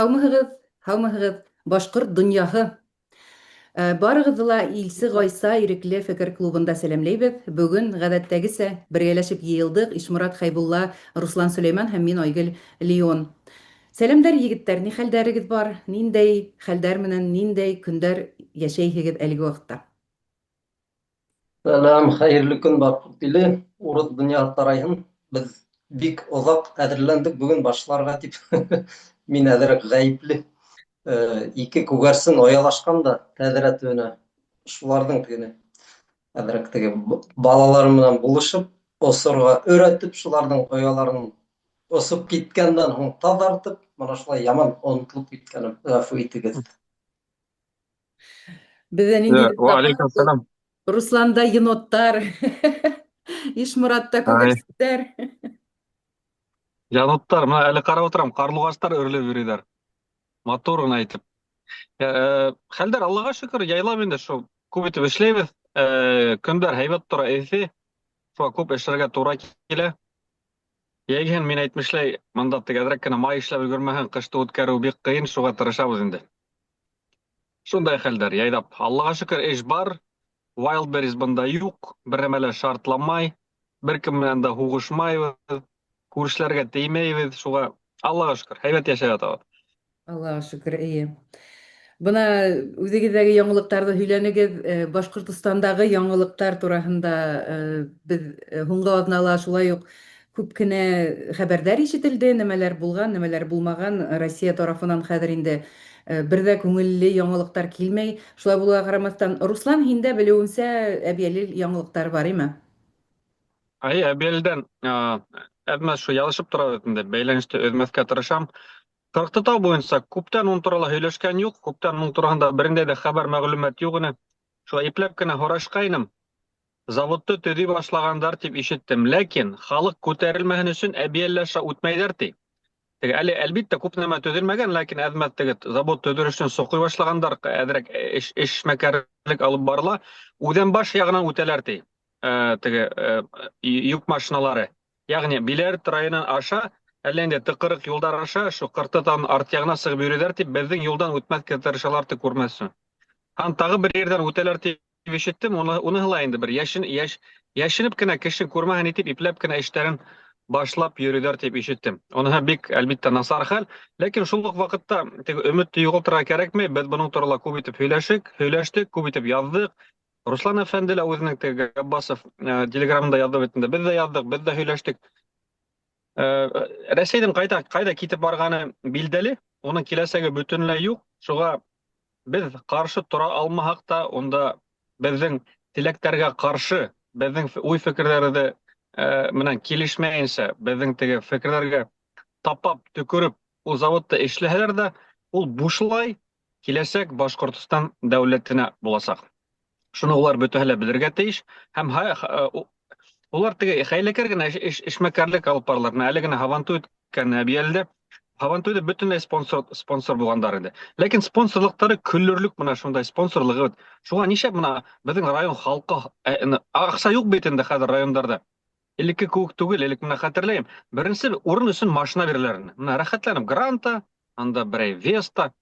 Һаумыһығыҙ, һаумыһығыҙ, башҡорт донъяһы! Барығыҙҙы ла Илсе Ғайса ирекле фекер клубында сәләмләйбеҙ. Бөгөн, ғәҙәттәгесә, бергәләшеп йыйылдыҡ Ишморат Хәйбулла, Руслан Сөләйман һәм мин Айгөл Леон. Сәләмдәр, егеттәр, ни хәлдәрегеҙ бар? Ниндәй хәлдәр менән, ниндәй көндәр йәшәйһегеҙ әлеге ваҡытта? Сәләм, хәйерле көн, башҡорт иле, урыҫ донъяһы тарайһын. Беҙ бик оҙаҡ әҙерләндек бөгөн башларға тип. Мин әҙерәк ғәйепле. Ике күгәрсен оялашҡан да тәҙрә төбөнә. Шуларҙың тегене әҙерәк теге балалары менән булышып, осорға өйрәтеп, шуларҙың ояларын осоп киткәндән һуң таҙартып, мына шулай яман онотолоп киткәнем. Ғәфү итегеҙ. Беҙҙә ниндәйҙер Ва алейкум сәлам. Русланда еноттар, Ишморатта күгәрсендәр. Еноттар, мына әле ҡарап ултырам, ҡарлуғастар өрөлөп йөрөйҙәр. Матур ғына итеп. Хәлдәр Аллаға шөкөр, яйлап инде шул күп итеп эшләйбеҙ. Көндәр һәйбәт тора, эҫе. Шуға күп эшләргә тура килә. Йәйгеһен мин әйтмешләй, мында теге әҙерәк кенә май эшләп өлгөрмәһәң, ҡышты үткәреү бик ҡыйын, шуға тырышабыҙ инде. Шундай хәлдәр, яйҙап. Аллаға шөкөр, эш бар. Wildberries бында юҡ, бер нәмә лә шартламай, бер кем менән дә һуғышмайбыҙ, күршеләргә теймәйбеҙ, шуға Аллаға шөкөр, һәйбәт йәшәп ятабыҙ. Аллаға шөкөр, эйе. Бына үҙегеҙҙәге яңылыҡтарҙы һөйләнегеҙ, Башҡортостандағы яңылыҡтар тураһында беҙ һуңғы аҙнала шулай уҡ күп кенә хәбәрҙәр ишетелде, нәмәләр булған, нәмәләр булмаған. Россия тарафынан хәҙер инде бер ҙә күңелле яңылыҡтар килмәй. Шулай булыуға ҡарамаҫтан, Руслан, һиндә белеүемсә, Әбйәлил яңылыҡтары бар, име? Әйе, Әбйәлилдән әҙ-мәҙ шул яҙышып торабыҙ инде, бәйләнеште өҙмәҫкә тырышам. Ҡырҡтытау буйынса күптән уның турала һөйләшкән юҡ, күптән уның тураһында берниндәй ҙә хәбәр, мәғлүмәт юҡ ине. Шулай ипләп кенә һорашҡайным. Заводты төҙөй башлағандар тип ишеттем, ләкин халыҡ күтәрелмәһен өсөн Әбйәлил аша үтмәйҙәр ти. Теге әле әлбиттә күп нәмә төҙөлмәгән, ләкин әҙ-мәҙ теге завод төҙөр өсөн соҡый башлагандар, әҙерәк эш эшмәкәрлек алып барыла. Үҙәнбаш яғынан үтәләр ти. Теге йөк машиналары. Ягъни Биләрт районын аша әллә инде тыкырык юлдар аша шу Кыртытауның арт ягына сығып йөрөйҙәр тип, беҙҙең юлдан үтмәҫкә тырышалар ти күрмәҫ өсөн. Һәм тағы бер ерҙән үтәләр тип ишеттем, уныһы ла инде бер яшен, яш, яшенеп кенә кеше күрмәһен итеп, ипләп кенә эштәрен башлап йөрөйҙәр тип ишеттем. Уныһы бик, әлбиттә, насар хәл. Ләкин шул уҡ ваҡытта теге өмөттө юғалтырға кәрәкмәй. Беҙ бының турала күп итеп һөйләшек, һөйләштек, күп итеп яҙҙыҡ. Руслан әфәнде лә үҙенең теге Габбасов телеграмында яҙҙы бит инде. Беҙ ҙә яҙҙыҡ, беҙ ҙә һөйләштек. Рәсәйҙең ҡайҙа ҡайҙа китеп барғаны билдәле, уның киләсәге бөтөнләй юҡ. Шуға беҙ ҡаршы тора алмаһаҡ та, унда беҙҙең теләктәргә ҡаршы, беҙҙең уй-фекерҙәрҙе менән килешмәйенсә, беҙҙең теге фекерҙәргә тапап, төкөрөп, ул заводта эшләһәләр ҙә, ул бушлай киләсәк Башҡортостан дәүләтенә буласаҡ. Шуны улар бөтәһе лә белергә тейеш. Һәм улар теге хәйләкәр генә эшмәкәрлек алып баралар. Менә әле генә Һабантуй үткән Әбйәлилдә. Һабантуйҙа бөтөнләй спонсор булғандар инде. Ләкин спонсорлыҡтары көлөрлөк, менә шундай спонсорлығы бит. Шуңа нишләп менә беҙҙең район халҡы, аҡса юҡ бит инде хәҙер райондарҙа. Элекке кеүек түгел, элек менә хәтерләйем, беренсе урын өсөн машина бирәләр ине. Менә рәхәтләнеп Гранта, анда берәй Веста,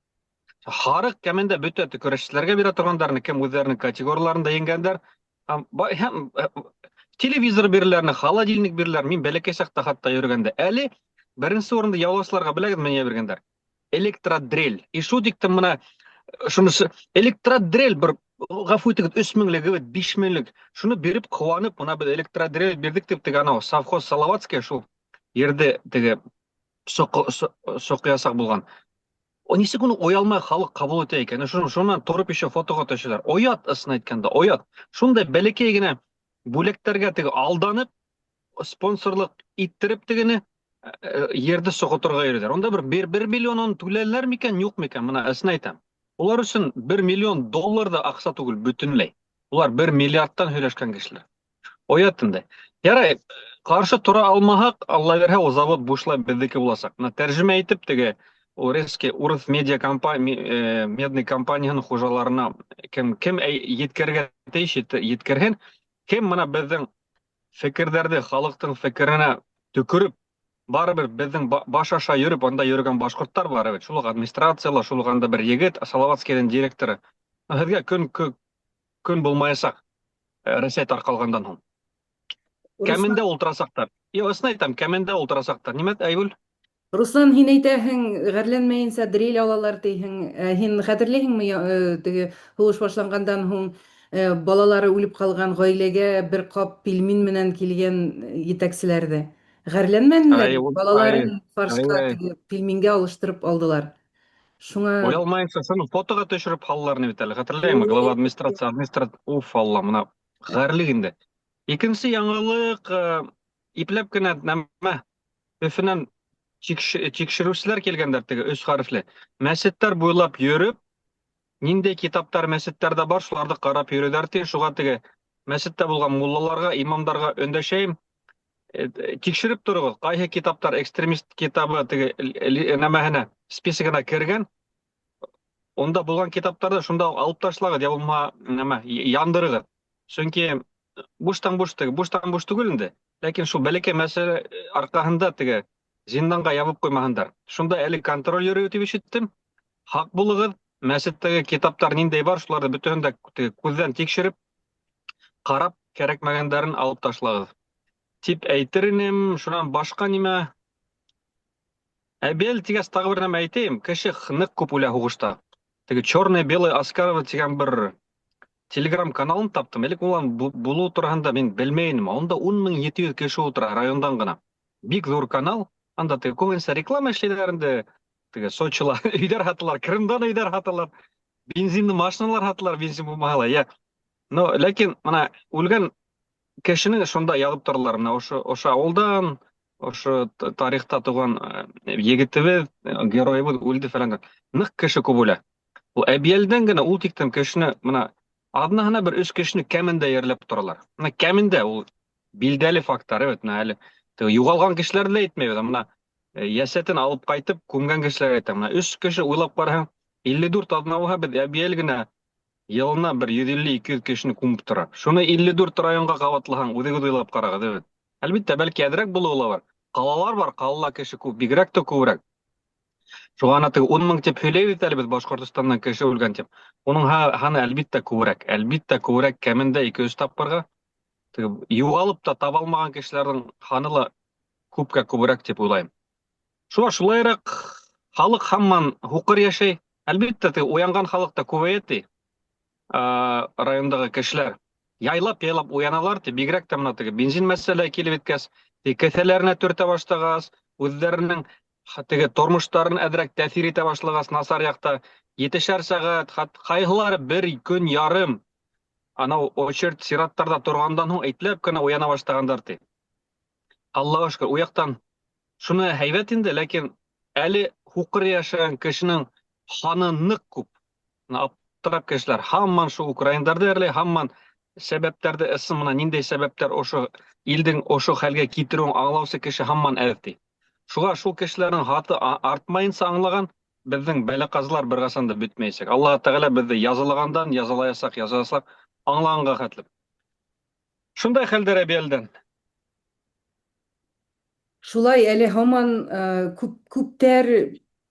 һарыҡ кәмендә бөтә көрәшселәргә бирә торғандарны, кем үҙҙәренең категорияларында еңгәндәр. Һәм, һәм телевизор бирәләрне, холодильник бирәләр. Мин бәләкәй саҡта хатта йөрөгәндә. Әле беренсе урынды яулаусыларға беләгеҙме ни биргәндәр? Электродрель. И шул тиктем менә шунысы электродрель бер ғәфү итегеҙ, 3 меңлек, 5 меңлек. Шуны биреп ҡыуанып, мына беҙ электродрель бирҙек тип теге анау совхоз Салаватская шул ерҙе теге соҡоясаҡ булған. Нисек уны оялмай халыҡ ҡабул итә икән? Шунан тороп еще фотоға төшәләр. Оят, ысын әйткәндә, оят. Шундай бәләкәй генә бүләктәргә теге алданып, спонсорлыҡ иттереп тегене ерҙе соҡоторға йөрөйҙәр. Унда бер миллион уны түләнеләр микән, юҡ микән? Мына ысын әйтәм. Улар өсөн 1 миллион доллар ҙа аҡса түгел бөтөнләй. Улар 1 миллиардтан һөйләшкән кешеләр. Оят инде. Ярай, ҡаршы тора алмаһаҡ, Алла бирһә, ул завод бушлай беҙҙеке буласаҡ. Мына тәржемә итеп теге ул резкий урыҫ медиа компания, медный компанияһының хужаларына кем еткерергә тейеш, еткерһен. Кем мына беҙҙең фекерҙәрҙе халыҡтың фекеренә төкөрөп, Барыбер беҙҙең баш аша йөрөп, анда йөрөгән башҡорттар бар бит. Шул уҡ администрацияла, шул уҡ анда бер егет, Салаватскийҙың директоры. Һеҙгә көн көн булмаясаҡ э, Рәсәй тарҡалғандан һуң. Кәмендә ултырасаҡтар. Юҡ, ысын әйтәм, кәмендә ултырасаҡтар. Нимә, Айгөл? Руслан, һин әйтәһең, ғәрләнмәйенсә дрель алалар тиһең. Ә һин хәтерләйһеңме, э, теге һуғыш башланғандан һуң э, балалары үлеп ҡалған ғаиләгә бер ҡап пельмин менән килгән етәкселәрҙе? Ғәрләнмәнеләр, Ай, ул- ай, балаларын фаршҡа ай, ай. теге пельмингә алыштырып алдылар. Шуңа Уялмайынса, шуны фотоға төшөрөп һалалар бит әле. Хәтерләйме? Глава администрация, администрат, уф, Алла, мына ғәрлек инде. Икенсе яңылыҡ, э, ипләп кенә нәмә, Өфөнән тикшереүселәр килгәндәр теге өс хәрефле. Мәсеттәр буйлап йөрөп, ниндәй китаптар мәсеттәрдә бар, шуларҙы ҡарап йөрөйҙәр ти. Шуға теге мәсеттә булған муллаларға, имамдарға өндәшәйем. Э, тикшереп тороғоҙ, ҡайһы китаптар экстремист китабы теге нәмәһенә, списогына кергән, унда булған китаптарҙы шунда уҡ алып ташлағыҙ, я булмаһа нәмә, яндырығыҙ. Сөнки буштан буш теге, буштан буш түгел инде. Ләкин шул бәләкәй мәсьәлә э, арҡаһында теге зинданға ябып ҡуймаһындар. Шунда әле контроль йөрөй тип ишеттем. Һаҡ булығыҙ, мәсеттәге китаптар ниндәй бар, шуларҙы бөтәһен дә теге күҙҙән тикшереп, ҡарап, кәрәкмәгәндәрен алып ташлағыҙ. Тип әйтер инем, шунан башҡа нимә? Әбел тигәс тағы бер нәмә әйтәйем, кеше ныҡ күп үлә һуғышта. Теге Черное белое Аскарова тигән бер телеграм каналын таптым. Элек улан булыу тураһында мин белмәй инем. Унда 10 700 кеше ултыра райондан ғына. Бик ҙур канал. Анда теге күбенсә реклама эшләйҙәр инде. Теге Сочила өйҙәр һаталар, Крымдан өйҙәр һаталар, бензинлы машиналар һаталар, бензин булмаһа ла. Я. Но ләкин мына үлгән кешене шунда яҙып торалар. Мына ошо ошо ауылдан, ошо тарихта тыуған э, егетебеҙ, э, геройыбыҙ үлде фәлән. Ныҡ кеше күп үлә. Ул Әбйәлдән генә ул тиклем кешене мына аҙнаһына бер өс кешене кәмендә ерләп торалар. Мына кәмендә ул билдәле факттар, бит мына әле теге юғалған кешеләрҙе лә әйтмәйбеҙ, мына э, йәсәтен алып ҡайтып күмгән кешеләр әйтәм. Мына өс кеше уйлап ҡараһаң, 54 аҙна булһа, беҙ Әбйәл генә йылына бер 150-200 кешене күмеп тора. Шуны 54 районға ҡабатлаһаң, үҙегеҙ уйлап ҡарағыҙ, бит. Әлбиттә, бәлки әҙерәк булыуы ла бар. Ҡалалар бар, ҡалала кеше күп, бигерәк тә күберәк. Шуға ана теге 10 мең тип һөйләйбеҙ әле беҙ Башҡортостандан кеше үлгән тип. Уның һаны әлбиттә күберәк. Әлбиттә күберәк, кәмендә 2-3 тапҡырға. Теге юғалып та таба алмаған кешеләрҙең һаны ла күпкә күберәк тип уйлайым. Шуға шулайыраҡ халыҡ һаман һуҡыр йәшәй. Әлбиттә, теге уянған халыҡ та күбәйә ти. Райондағы кешеләр яйлап-яйлап уяналар ти, бигерәк тә мына теге бензин мәсьәләһе килеп еткәс, кеҫәләренә төртә башлағас, үҙҙәренең теге тормоштарын әҙерәк тәьҫир итә башлағас, насар яҡта етешәр сәғәт, ҡайһылары бер көн ярым анау очередь сираттарҙа торғандан һуң ипләп кенә уяна башлағандар ти. Аллаға шөкөр, у яҡтан шуны һәйбәт инде, ләкин әле һуҡыр йәшәгән кешенең һаны ныҡ күп. Аптырап кешеләр һаман шул украиндарҙы әрләй, һаман сәбәптәрҙе ысын мына ниндәй сәбәптәр ошо илдең ошо хәлгә китереүен аңлаусы кеше һаман әҙ ти. Шуға шул кешеләрҙең һаты артмайынса аңлаған беҙҙең бәлә-ҡазалар бер ҡасан да бөтмәйәсәк. Аллаһ Тәғәлә беҙҙе язалағандан язалаясаҡ, язаласаҡ аңлағанға хәтле. Шундай хәлдәр Әбйәлдән. Шулай әле һаман э, күп күптәр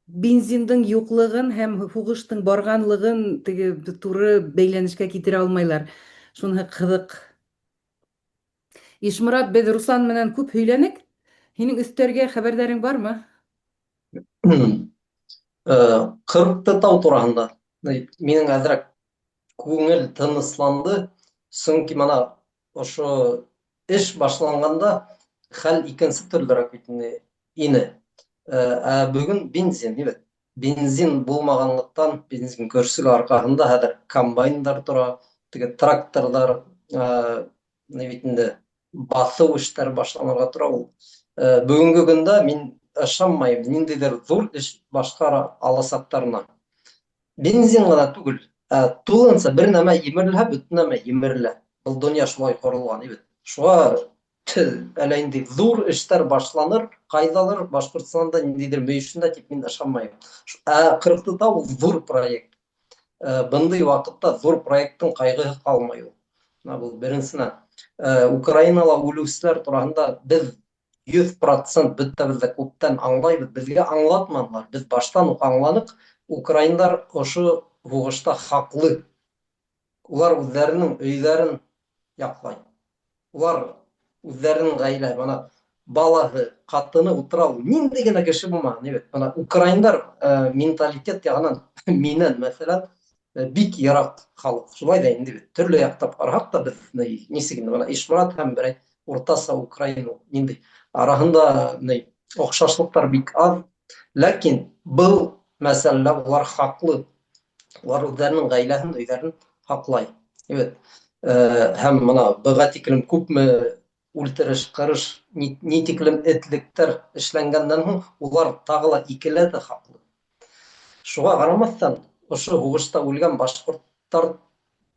бензиндың юҡлығын һәм һуғыштың барғанлығын теге туры бәйләнешкә китерә алмайлар. Шуныһы ҡыҙыҡ. Ишморат, беҙ Руслан менән күп һөйләнек. Һинең өҫтәргә хәбәрҙәрең бармы? Э, Ҡырҡты тау тураһында. Минең әҙерәк күңел тынысланды, сөнки мына ошо эш башланғанда хәл икенсе төрлөрәк бит ине. Э, ә бөгөн бензин, бит. Бензин булмағанлыҡтан, бензин көрсөгө арҡаһында хәҙер комбайндар тора, теге тракторҙар, э, ни бит инде баҫыу эштәре башланырға тора ул. Э, бөгөнгө көндә мин ышанмайым ниндәйҙер ҙур эш башҡара аласаҡтарына. Бензин ғына түгел, ә тулыһынса бер нәмә емерелһә, бөтөн нәмә емерелә. Был донъя шулай ҡоролған бит. Шуға әллә ниндәй ҙур эштәр башланыр, ҡайҙалыр Башҡортостанда ниндәйҙер мөйөшөндә тип мин ышанмайым. Ә Ҡырҡты тау ул ҙур проект. Э, бындай ваҡытта ҙур проекттың ҡайғыһы ҡалмай ул. Мына был беренсенән. Э, Украинала үлеүселәр тураһында беҙ 100 процент бөтәбеҙ ҙә күптән аңлайбыҙ, беҙгә аңлатманылар, беҙ баштан уҡ аңланыҡ, украиндар ошо һуғышта хаҡлы. Улар үҙҙәренең өйҙәрен яҡлай. Улар үҙҙәренең ғаилә, бына балаһы, ҡатыны ултыра, ул ниндәй генә кеше булмаһын, әйбәт. Бына украиндар менталитет яғынан минән, мәҫәлән, бик йыраҡ халыҡ. Шулай ҙа инде бит, төрлө яҡтап ҡараһаҡ та, беҙ нисек инде бына Ишморат һәм берәй уртаса украин ул ниндәй араһында ни оҡшашлыҡтар бик аҙ. Ләкин был мәсьәләлә улар хаҡлы. Улар үҙҙәренең ғаиләһен, өйҙәрен һаҡлай. Әйбәт. Һәм бына быға тиклем күпме үлтереш, ҡырыш, ни, ни тиклем этлектәр эшләнгәндән һуң улар тағы ла икеләтә хаҡлы. Шуға ҡарамаҫтан, ошо һуғышта үлгән башҡорттар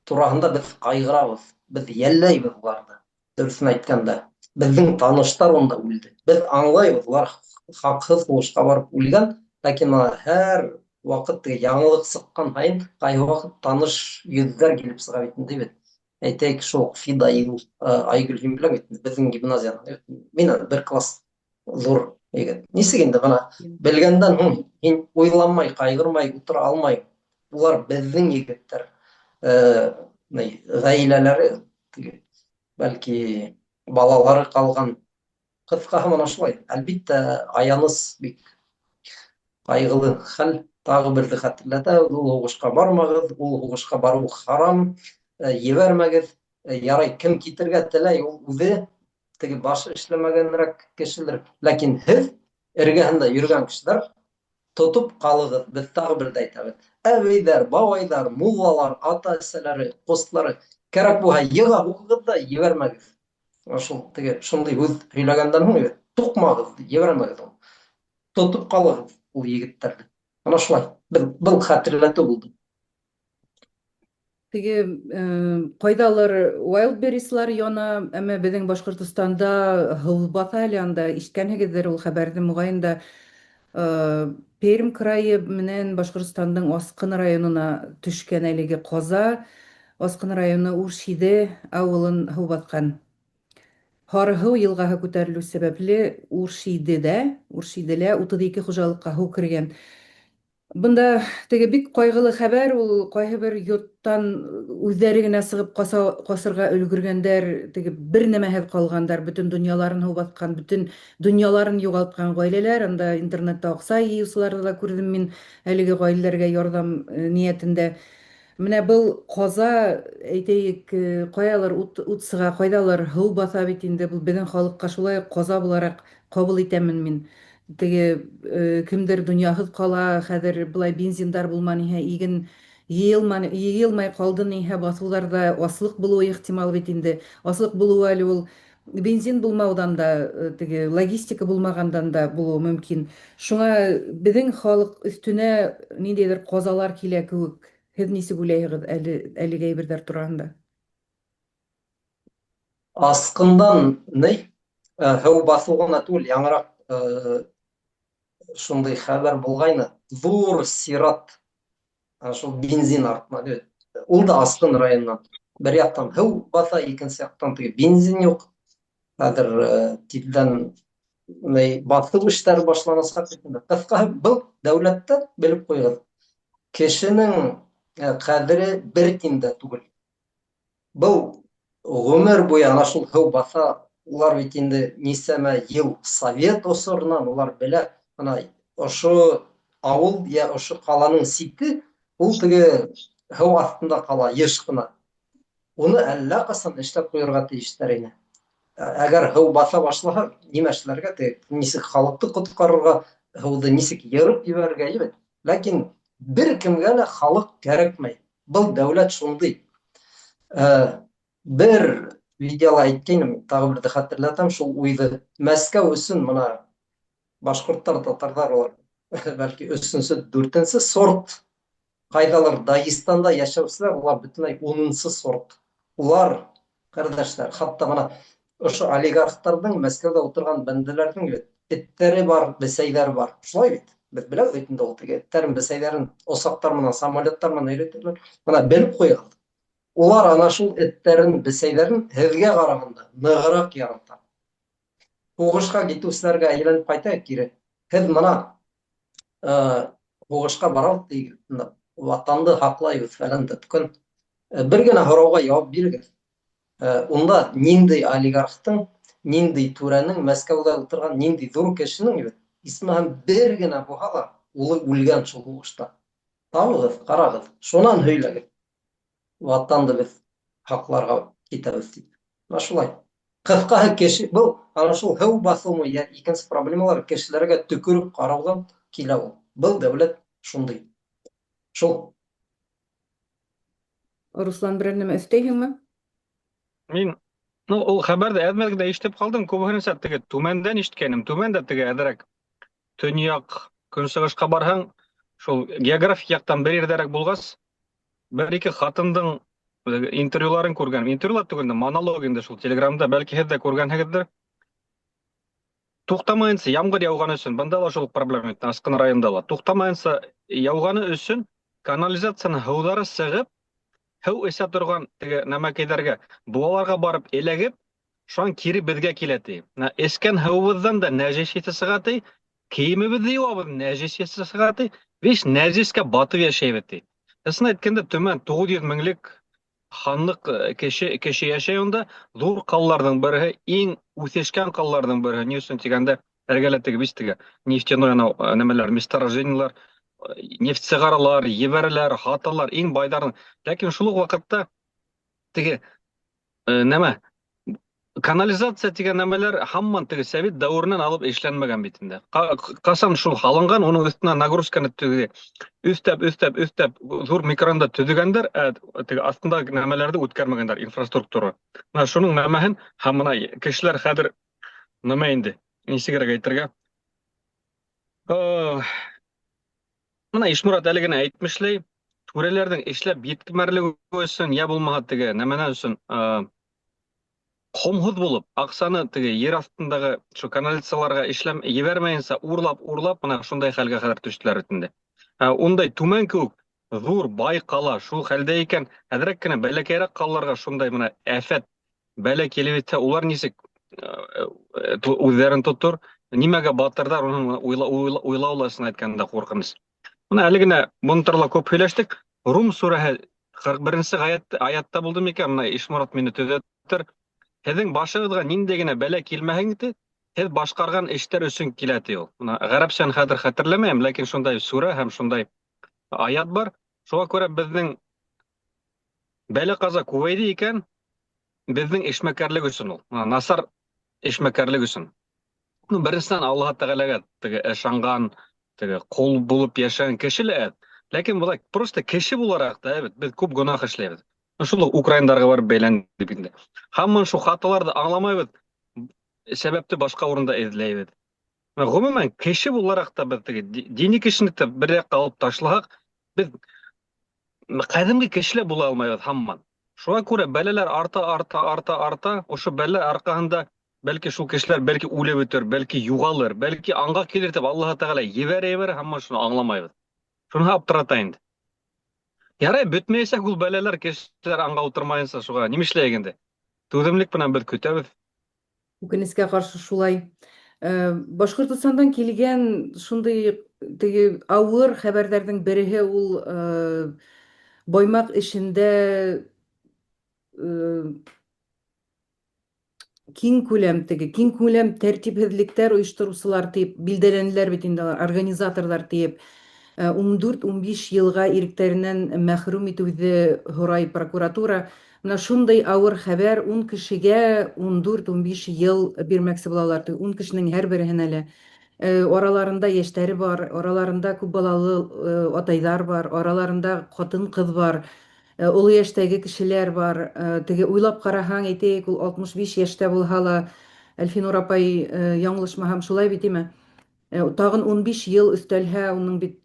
тураһында беҙ ҡайғырабыҙ, беҙ йәлләйбеҙ уларҙы. Дөрөҫөн әйткәндә, беҙҙең таныштар унда үлде. Беҙ аңлайбыҙ, улар хаҡһыҙ һуғышҡа барып үлгән, ләкин бына һәр ваҡыт теге яңылыҡ сыҡҡан һайын ҡайһы ваҡыт таныш йөҙҙәр килеп сыға бит инде бит. Әйтәйек, шул уҡ Фидаил, Айгөл һин беләң бит, беҙҙең гимназиянан. Мин бер класс ҙур егет. Нисек инде бына белгәндән һуң һин уйламай, ҡайғырмай ултыра алмай. Улар беҙҙең егеттәр. Ғаиләләре, бәлки балалары ҡалған. Ҡыҫҡаһы бына шулай. Әлбиттә, аяныс бик ҡайғылы хәл. Тағы берҙе хәтерләтә, ул һуғышҡа бармағыҙ, ул һуғышҡа барыу харам, ебәрмәгеҙ. Ярай, кем китергә теләй, ул үҙе теге башы эшләмәгәнерәк кешелер. Ләкин һеҙ эргәһендә йөрөгән кешеләр тотоп ҡалығыҙ. Беҙ тағы берҙе әйтәбеҙ. Әбейҙәр, бабайҙар, муллалар, ата-әсәләре, ҡустылары кәрәк булһа йыға һуғығыҙ ҙа ебәрмәгеҙ. Шул теге шундай һүҙ һөйләгәндән һуң туҡмағыҙ, ебәрмәгеҙ уны. Тотоп ҡалығыҙ ул егеттәрҙе. Ана шулай. Бер был хәтерләтеү булды. Теге ҡайҙалыр Wildberries-лар яна, әммә беҙҙең Башҡортостанда һыу баҫа әле анда. Ишеткәнһегеҙҙер ул хәбәрҙе моғайын да. Пермь крайы менән Башҡортостандың Асҡын районына төшкән әлеге ҡаза. Асҡын районы Уршиде ауылын һыу баҫҡан. Һарыһыу йылғаһы күтәрелеү сәбәпле Уршидедә, Уршиделә 32 хужалыҡҡа һыу кергән. Бында теге бик ҡайғылы хәбәр, ул ҡайһы бер йорттан үҙҙәре генә сығып ҡаса, ҡасырға өлгөргәндәр, теге бер нәмәһеҙ ҡалғандар, бөтен донъяларын һыу баҫҡан, бөтен донъяларын юғалтҡан ғаиләләр, анда интернетта аҡса йыйыусыларҙы ла күрҙем мин әлеге ғаиләләргә ярҙам ниәтендә. Менә был ҡаза, әйтәйек, каялыр ут, ут сыға, кайдалыр һыу баҫа бит инде, был беҙҙең халыҡҡа шулай уҡ ҡаза булараҡ ҡабул итәмен мин. Теге кемдер донъяһыҙ ҡала, хәҙер былай бензиндар булманы иһә, иген йыйылманы, йыйылмай ҡалды иһә, баҫыуҙарҙа аслыҡ булыуы ихтимал бит инде. Аслыҡ булыуы әле ул бензин булмауҙан да, теге логистика булмағандан да булыуы мөмкин. Шуңа беҙҙең халыҡ өҫтөнә ниндәйҙер ҡазалар килә кеүек. Һеҙ нисек уйлайһығыҙ әле әлеге әйберҙәр тураһында? Асҡындан ни һыу баҫыу ғына түгел, яңыраҡ шундай хәбәр булғайны. Ҙур сират шул бензин артына. Ул да Асҡын районынан. Бер яҡтан һыу баҫа, икенсе яҡтан теге бензин юҡ. Хәҙер тиҙҙән баҫыу эштәре башланасаҡ. Ҡыҫҡаһы, был дәүләттә белеп ҡуйығыҙ. Кешенең ҡәҙере бер тин дә түгел. Был ғүмер буйы ана шул һыу баҫа, улар бит инде нисәмә йыл совет осоронан улар белә, ана ошо ауыл йә ошо ҡаланың сите ул теге һыу аҫтында ҡала йыш ҡына. Уны әллә ҡасан эшләп ҡуйырға тейештәр ине. Әгәр һыу баҫа башлаһа, нимә эшләргә, теге нисек халыҡты ҡотҡарырға, һыуҙы нисек йырып ебәрергә, бит. Ләкин бер кемгә лә халыҡ кәрәкмәй. Был дәүләт шундай. Бер видеола әйткәйнем, тағы берҙе хәтерләтәм шул уйҙы. Мәскәү өсөн бына башҡорттар, татарҙар улар бәлки өсөнсө, дүртенсе сорт. Ҡайҙалыр Дагестанда йәшәүселәр улар бөтөнләй унынсы сорт. Улар ҡәрҙәштәр, хатта бына ошо олигархтарҙың Мәскәүҙә ултырған бәндәләрҙең бит эттәре бар, бесәйҙәре бар. Шулай бит? Беҙ беләбеҙ бит инде ул теге эттәрен, бесәйҙәрен осаҡтар менән, самолеттар менән өйрәтәләр. Бына белеп ҡуйығыҙ. Улар ана шул эттәрен, бесәйҙәрен һеҙгә ҡарағанда нығыраҡ ярата. Һуғышҡа китеүселәргә әйләнеп ҡайтайыҡ кире. Һеҙ мына һуғышҡа барабыҙ тигеҙ, ватанды һаҡлайбыҙ фәлән төкөн. Бер генә һорауға яуап бирегеҙ. Унда ниндәй олигархтың, ниндәй түрәнең, Мәскәүҙә ултырған ниндәй ҙур кешенең бит, исмаһам бер генә булһа ла улы үлгән шул һуғышта. Табығыҙ, ҡарағыҙ, шунан һөйләгеҙ. Ватанды беҙ һаҡларға китәбеҙ тип. Менә шулай. Ҡыҫҡаһы кеше был ана шул һыу баҫыумы йә икенсе проблемалар кешеләргә төкөрөп ҡарауҙан килә ул. Был дәүләт шундый. Шул. Руслан, берәр нәмә өҫтәйһеңме? Мин ну, ул хәбәрҙе әҙ-мәҙ генә ишетеп ҡалдым, күбеһенсә теге Түмәндән ишеткәнем. Түмән дә теге әҙерәк төньяҡ көнсығышҡа барһаң, шул географик яҡтан бер ерҙәрәк булғас, бер-ике хатындың интервьюларын күргән. Интервьюлар түгел, монолог инде шул Телеграмда, бәлки һеҙ дә күргәнһегеҙҙер. Туҡтамайынса ямғыр яуғаны өсөн, бында ла шул проблема бит, Асҡын районында ла. Туҡтамайынса яуғаны өсөн канализацияның һыуҙары сығып, һыу эсә торған теге нәмәкәйҙәргә, быуаларға барып эләгеп, шунан кире беҙгә килә ти. Менә эскән һыуыбыҙҙан да нәжис еҫе сыға ти, кейемебеҙҙе йыуабыҙ, нәжис еҫе сыға ти, весь нәжискә батып йәшәйбеҙ ти. Ысын әйткәндә, Төмән 900 меңлек ханлыҡ э, кеше кеше йәшәй унда, ҙур ҡалаларҙың береһе, иң үҫешкән ҡалаларҙың береһе. Ни өсөн тигәндә, эргәлә теге бит теге нефтяной анау э, нәмәләр, месторождениелар, э, нефть сығаралар, ебәрәләр, һаталар, иң байҙарҙың. Ләкин шул уҡ ваҡытта теге нәмә канализация тигән нәмәләр һаман теге совет дәүеренән алып эшләнмәгән бит инде. Ҡасан шул һалынған, уның өҫтөнә нагрузканы теге өҫтәп, өҫтәп, өҫтәп ҙур микронда төҙөгәндәр, ә теге аҫтындағы нәмәләрҙе үткәрмәгәндәр, инфраструктура. Менә шуның нәмәһен һәм мына кешеләр хәҙер нәмә инде, нисегерәк әйтергә? Мына Ишмурат әле генә әйтмешләй, түрәләрҙең эшләп еткермәрлеге өсөн, йә булмаһа теге нәмәнән өсөн, ҡомһоҙ булып, аҡсаны теге ер аҫтындағы шул канализацияларға эшләм ебәрмәйенсә урлап, урлап, мына шундай хәлгә хәҙер төштөләр бит инде. Ә, ундай Түмән кеүек ҙур бай ҡала шул хәлдә икән, әҙерәк кенә бәләкәйерәк ҡалаларға шундай мына афәт, бәлә килеп етһә, улар нисек үҙҙәрен тотор, нимәгә батырҙар, уның уйлау ла ысын әйткәндә ҡурҡыныс. Мына әле генә бының турала күп һөйләштек. Рум сүрәһе 41-нсе аят, аятта булды микән? Мына Ишморат мине төҙәтер. Һеҙҙең башығыҙға ниндәй генә бәлә килмәһен ти, һеҙ башҡарған эштәр өсөн килә ти ул. Мына ғәрәпсән хәҙер хәтерләмәйем, ләкин шундай сүрә һәм шундай аят бар. Шуға күрә беҙҙең бәлә-ҡаза күбәйҙе икән, беҙҙең эшмәкәрлек өсөн ул. Мына насар эшмәкәрлек өсөн. Ну, беренсенән, Аллаһ Тәғәләгә теге ышанған, теге ҡол булып йәшәгән кеше лә әҙ. Ләкин былай просто кеше булараҡ та бит беҙ күп гонаһ эшләйбеҙ. Шул уҡ украиндарға барып бәйләндек инде. Һаман шул хаталарҙы аңламайбыҙ, сәбәпте башҡа урында эҙләйбеҙ. Ғөмүмән, кеше булараҡ та беҙ теге дини кешене тә бер яҡҡа алып ташлаһаҡ, беҙ ҡәҙимге кеше лә була алмайбыҙ һаман. Шуға күрә бәләләр арта, арта, арта, арта. Ошо бәлә арҡаһында бәлки шул кешеләр бәлки үлеп бөтөр, бәлки юғалыр, бәлки аңға килер тип Аллаһ Тәғәлә ебәрә, ебәрә, һаман шуны аңламайбыҙ. Шуныһы аптырата инде. Ярай, бөтмәйәсәк ул бәләләр, кешеләр аңға ултырмайынса, шуға нимә эшләйек инде? Түҙемлек менән беҙ көтәбеҙ. Үкенескә каршы шулай. Башкортостандан килгән шундый теге авыр хәбәрләрнең береһе ул Баймак эшендә киң күләм теге киң күләм тәртипһезлектәр оештыручылар дип билдәләнделәр бит инде алар, организаторлар диеп. 14-15 елга иректәреннән мәхрүм итүҙе һорай прокуратура. Менә шундый авыр хәбәр, 10 кешегә 14-15 ел бирмәксе булалар. Теге 10 кешенең һәрбереһенә лә. Араларында яшьтәре бар, араларында күп балалы атайҙар бар, араларында хатын-кыз бар. Олы яшьтәге кешеләр бар. Теге уйлап караһаң, әйтәйек, ул 65 яшьтә булһа ла, Әлфинур апай, яңлышмаһам, шулай бит, име? Тагын 15 ел өстәлһә, уның бит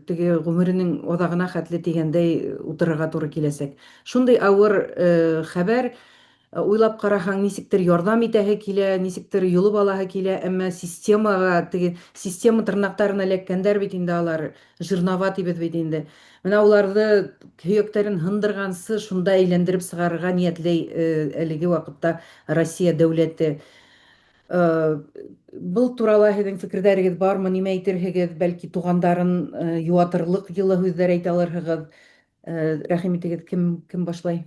теге гомеренең азагына хәтле дигәндәй утырырга туры киләчәк. Шундый авыр хәбәр. Уйлап караһаң, ничектер ярдәм итәһе килә, ничектер йолып алаһы килә, әмма системага, теге система тырнакларына эләккәндәр бит инде алар, жернова дибез бит инде. Менә уларны һөяктәрен һындыргансы шунда әйләндереп сыгарырга ниятләй әлеге вакытта Россия дәүләте. Был турала һеҙҙең фекерҙәрегеҙ бармы, нимә әйтерһегеҙ? Бәлки, туғандарын йыуатырлыҡ йылы һүҙҙәр әйтә алырһығыҙ. Рәхим итегеҙ, кем кем башлай?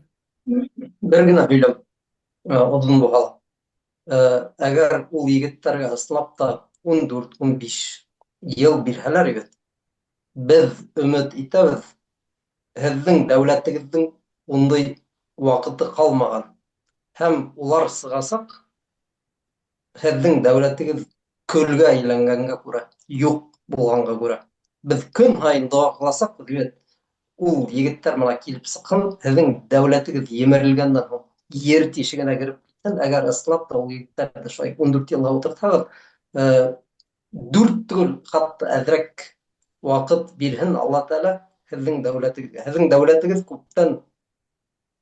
Бер генә һөйләм, оҙон булһа ла. Әгәр ул егеттәргә ысынлап та 14-15 йыл бирһәләр бит, беҙ өмөт итәбеҙ, һеҙҙең дәүләтегеҙҙең ундай ваҡыты ҡалмаған. Һәм улар сығасаҡ, һеҙҙең дәүләтегеҙ көлгә әйләнгәнгә күрә, юҡ булғанға күрә. Беҙ көн һайын доға ҡыласаҡбыҙ бит, ул егеттәр мына килеп сыҡһын, һеҙҙең дәүләтегеҙ емерелгәндән һуң ер тишегенә кереп китһен, әгәр ысынлап та ул егеттәрҙе шулай 14 йылға ултыртһағыҙ, дүрт түгел, хатта әҙерәк ваҡыт бирһен Алла Тәғәлә һеҙҙең дәүләтегеҙгә. Һеҙҙең дәүләтегеҙ күптән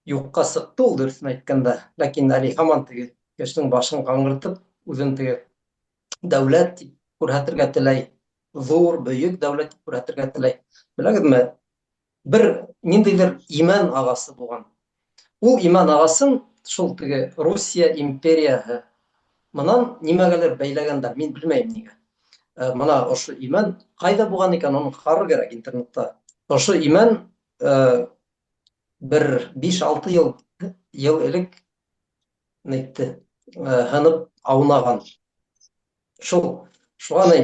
юҡҡа сыҡты ул, дөрөҫөн әйткәндә, ләкин әле һаман теге кешенең башын ҡаңғыртып, үҙен теге дәүләт тип күрһәтергә теләй, ҙур, бөйөк дәүләт тип күрһәтергә теләй. Беләгеҙме, бер ниндәйҙер имән ағасы булған. Ул имән ағасын шул теге Русия империяһы менән нимәгәлер бәйләгәндәр, мин белмәйем нигә. Мына ошо имән ҡайҙа булған икән, уны ҡарар кәрәк интернетта. Ошо имән бер 5-6 йыл элек нитте, һынып аунаған. Шул шуға ни,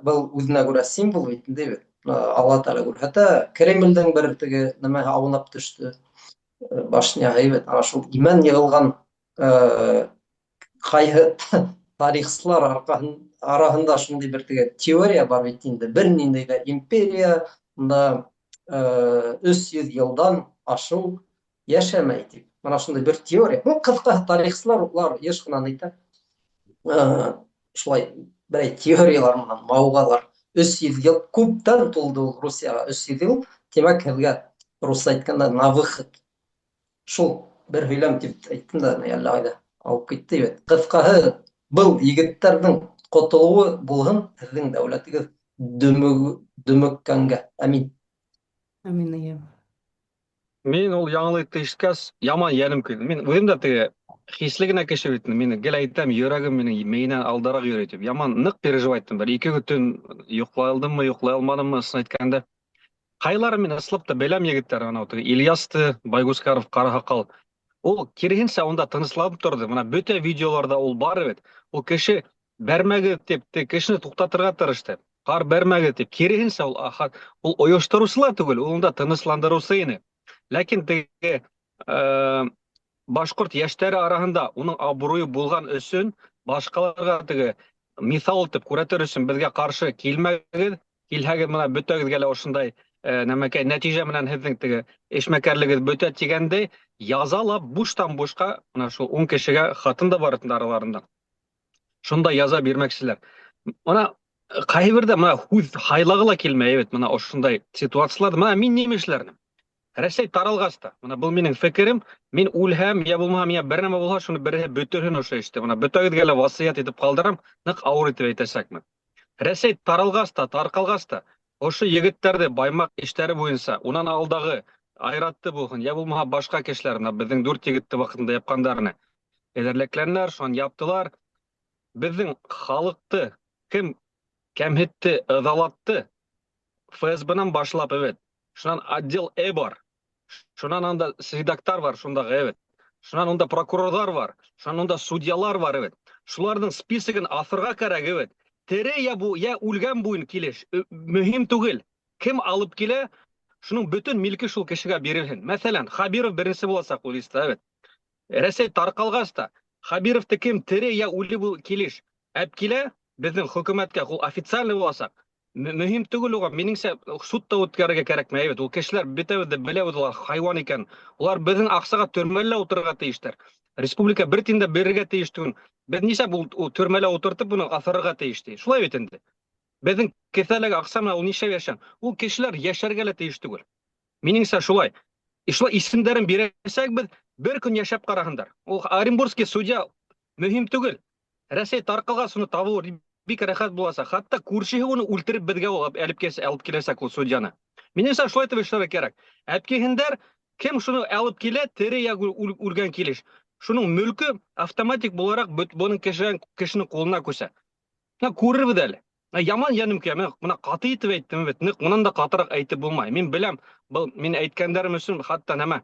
был үҙенә күрә символ бит инде бит. Алла Тәғәлә күрһәтә, Кремлдең бер теге нәмәһе аунап төштө. Башня бит. Ана шул имән йығылған, ҡайһы тарихсылар араһында шундай бер теге теория бар бит инде. Бер ниндәй ҙә империя унда 300 йылдан ашыу йәшәмәй тип. Мына шундай бер теория. Ну, ҡыҫҡаһы, тарихсылар улар йыш ҡына әйтә. Шулай берәй теориялар менән мауығалар. 300 йыл күптән тулды ул Русияға 300 йыл. Тимәк, һеҙгә русса әйткәндә на выход. Шул бер һөйләм тип әйттем дә, әллә ҡайҙа алып китте бит. Ҡыҫҡаһы, был егеттәрҙең ҡотолоуы булһын һеҙҙең дәүләтегеҙ дөмөккәнгә. Амин. Амин, эйе. Мин ул яңылыҡты ишеткәс, яман йәнем көйҙө. Мин үҙем дә теге хисле генә кеше бит. Мин гел әйтәм, йөрәгем минең мейенән алдараҡ йөрөй тип. Яман ныҡ переживать иттем. Бер ике төн йоҡлай алдыммы, йоҡлай алманыммы, ысын әйткәндә. Ҡайһылары мин ысынлап та беләм егеттәр, анау теге Ильясты, Байгускаров, Ҡараһаҡал. Ул киреһенсә унда тынысланып торҙо. Мына бөтә видеоларҙа ул бар бит. Ул кеше бәрмәгеҙ тип, теге кешене туҡтатырға тырышты. Ҡар бәрмәгеҙ тип. Киреһенсә ул, ул ойоштороусы ла түгел, ул унда тынысландырыусы ине. Ләкин теге башҡорт йәштәре араһында уның абруйы булған өсөн, башҡаларға теге миҫал итеп күрһәтер өсөн, беҙгә ҡаршы килмәгеҙ, килһәгеҙ, мына бөтәгеҙгә лә ошондай нәмәкәй нәтижә менән һеҙҙең теге эшмәкәрлегеҙ бөтә тигәндәй яза ла буштан бушҡа мына шул 10 кешегә, хатын да бар инде араларында. Шунда яза бирмәкселәр. Мына ҡайһы берҙә мына һүҙ һайлағы ла килмәй бит мына ошондай ситуацияларҙа. Мына мин нимә эшләрем? Рәсәй таралғас та, мына был минең фекерем, мин үлһәм, я булмаһа миңә бер нәмә булһа, шуны береһе бөтөрһөн ошо эште. Мына бөтәгеҙгә лә васыят итеп ҡалдырам, ныҡ ауыр итеп әйтәсәкмен. Рәсәй таралғас та, тарҡалғас та, ошо егеттәрҙе Баймаҡ эштәре буйынса, унан алдағы Айратты булһын, я булмаһа башҡа кешеләр, мына беҙҙең дүрт егетте ваҡытында япҡандарны эҙәрләкләнеләр, шунан яптылар. Беҙҙең халыҡты кем кәмһетте, ыҙалатты, ФСБ-нан башлап, эвет. Шунан отдел Э бар. Шунан анда следактар бар, шундағы, эвет. Шунан унда прокурорҙар бар, шунан унда судьялар бар, эвет. Шуларҙың списогын аҫырға кәрәк, эвет. Тере я бу, я үлгән буйын килеш, мөһим түгел. Кем алып килә, шуның бөтөн милке шул кешегә бирелһен. Мәҫәлән, Хабиров беренсе буласаҡ ул листта, эвет. Рәсәй тарҡалғас та, Хабировты кем тере я үле килеш әп килә, беҙҙең хөкүмәткә ул официальный буласаҡ. Мөһим түгел уға, минеңсә, суд та үткәрергә кәрәкмәй, эвет. Ул кешеләр бөтәбеҙ ҙә беләбеҙ, улар хайуан икән. Улар беҙҙең аҡсаға төрмәлә ултырырға тейештәр. Республика бер тин дә бирергә тейеш түгел. Беҙ нишләп ул төрмәлә ултыртып быны аҫырырға тейеш ти? Шулай бит инде. Беҙҙең кеҫәләге аҡса менән ул нишләп йәшән? Ул кешеләр йәшәргә лә тейеш түгел. Минеңсә, шулай. И шулай исемдәрен бирәсәкбеҙ, бер көн йәшәп ҡараһындар. Ул Оренбургский судья мөһим түгел. Рәсәй тарҡалғас уны табыу бик рәхәт буласаҡ. Хатта күршеһе уны үлтереп беҙгә ул алып киләсәк ул судьяны. Минеңсә, шулай итеп эшләргә кәрәк. Әпкиһендәр, кем шуны алып килә, тере я үлгән килеш. Шуның мөлкө автоматик булараҡ бөт бының кешенән кешенең ҡулына күсә. Менә күрербеҙ әле. Менә яман йәнем көйә. Менә, менә ҡаты итеп әйттем бит. Ныҡ унан да ҡатыраҡ әйтеп булмай. Мин беләм, был мин әйткәндәрем өсөн хатта нәмә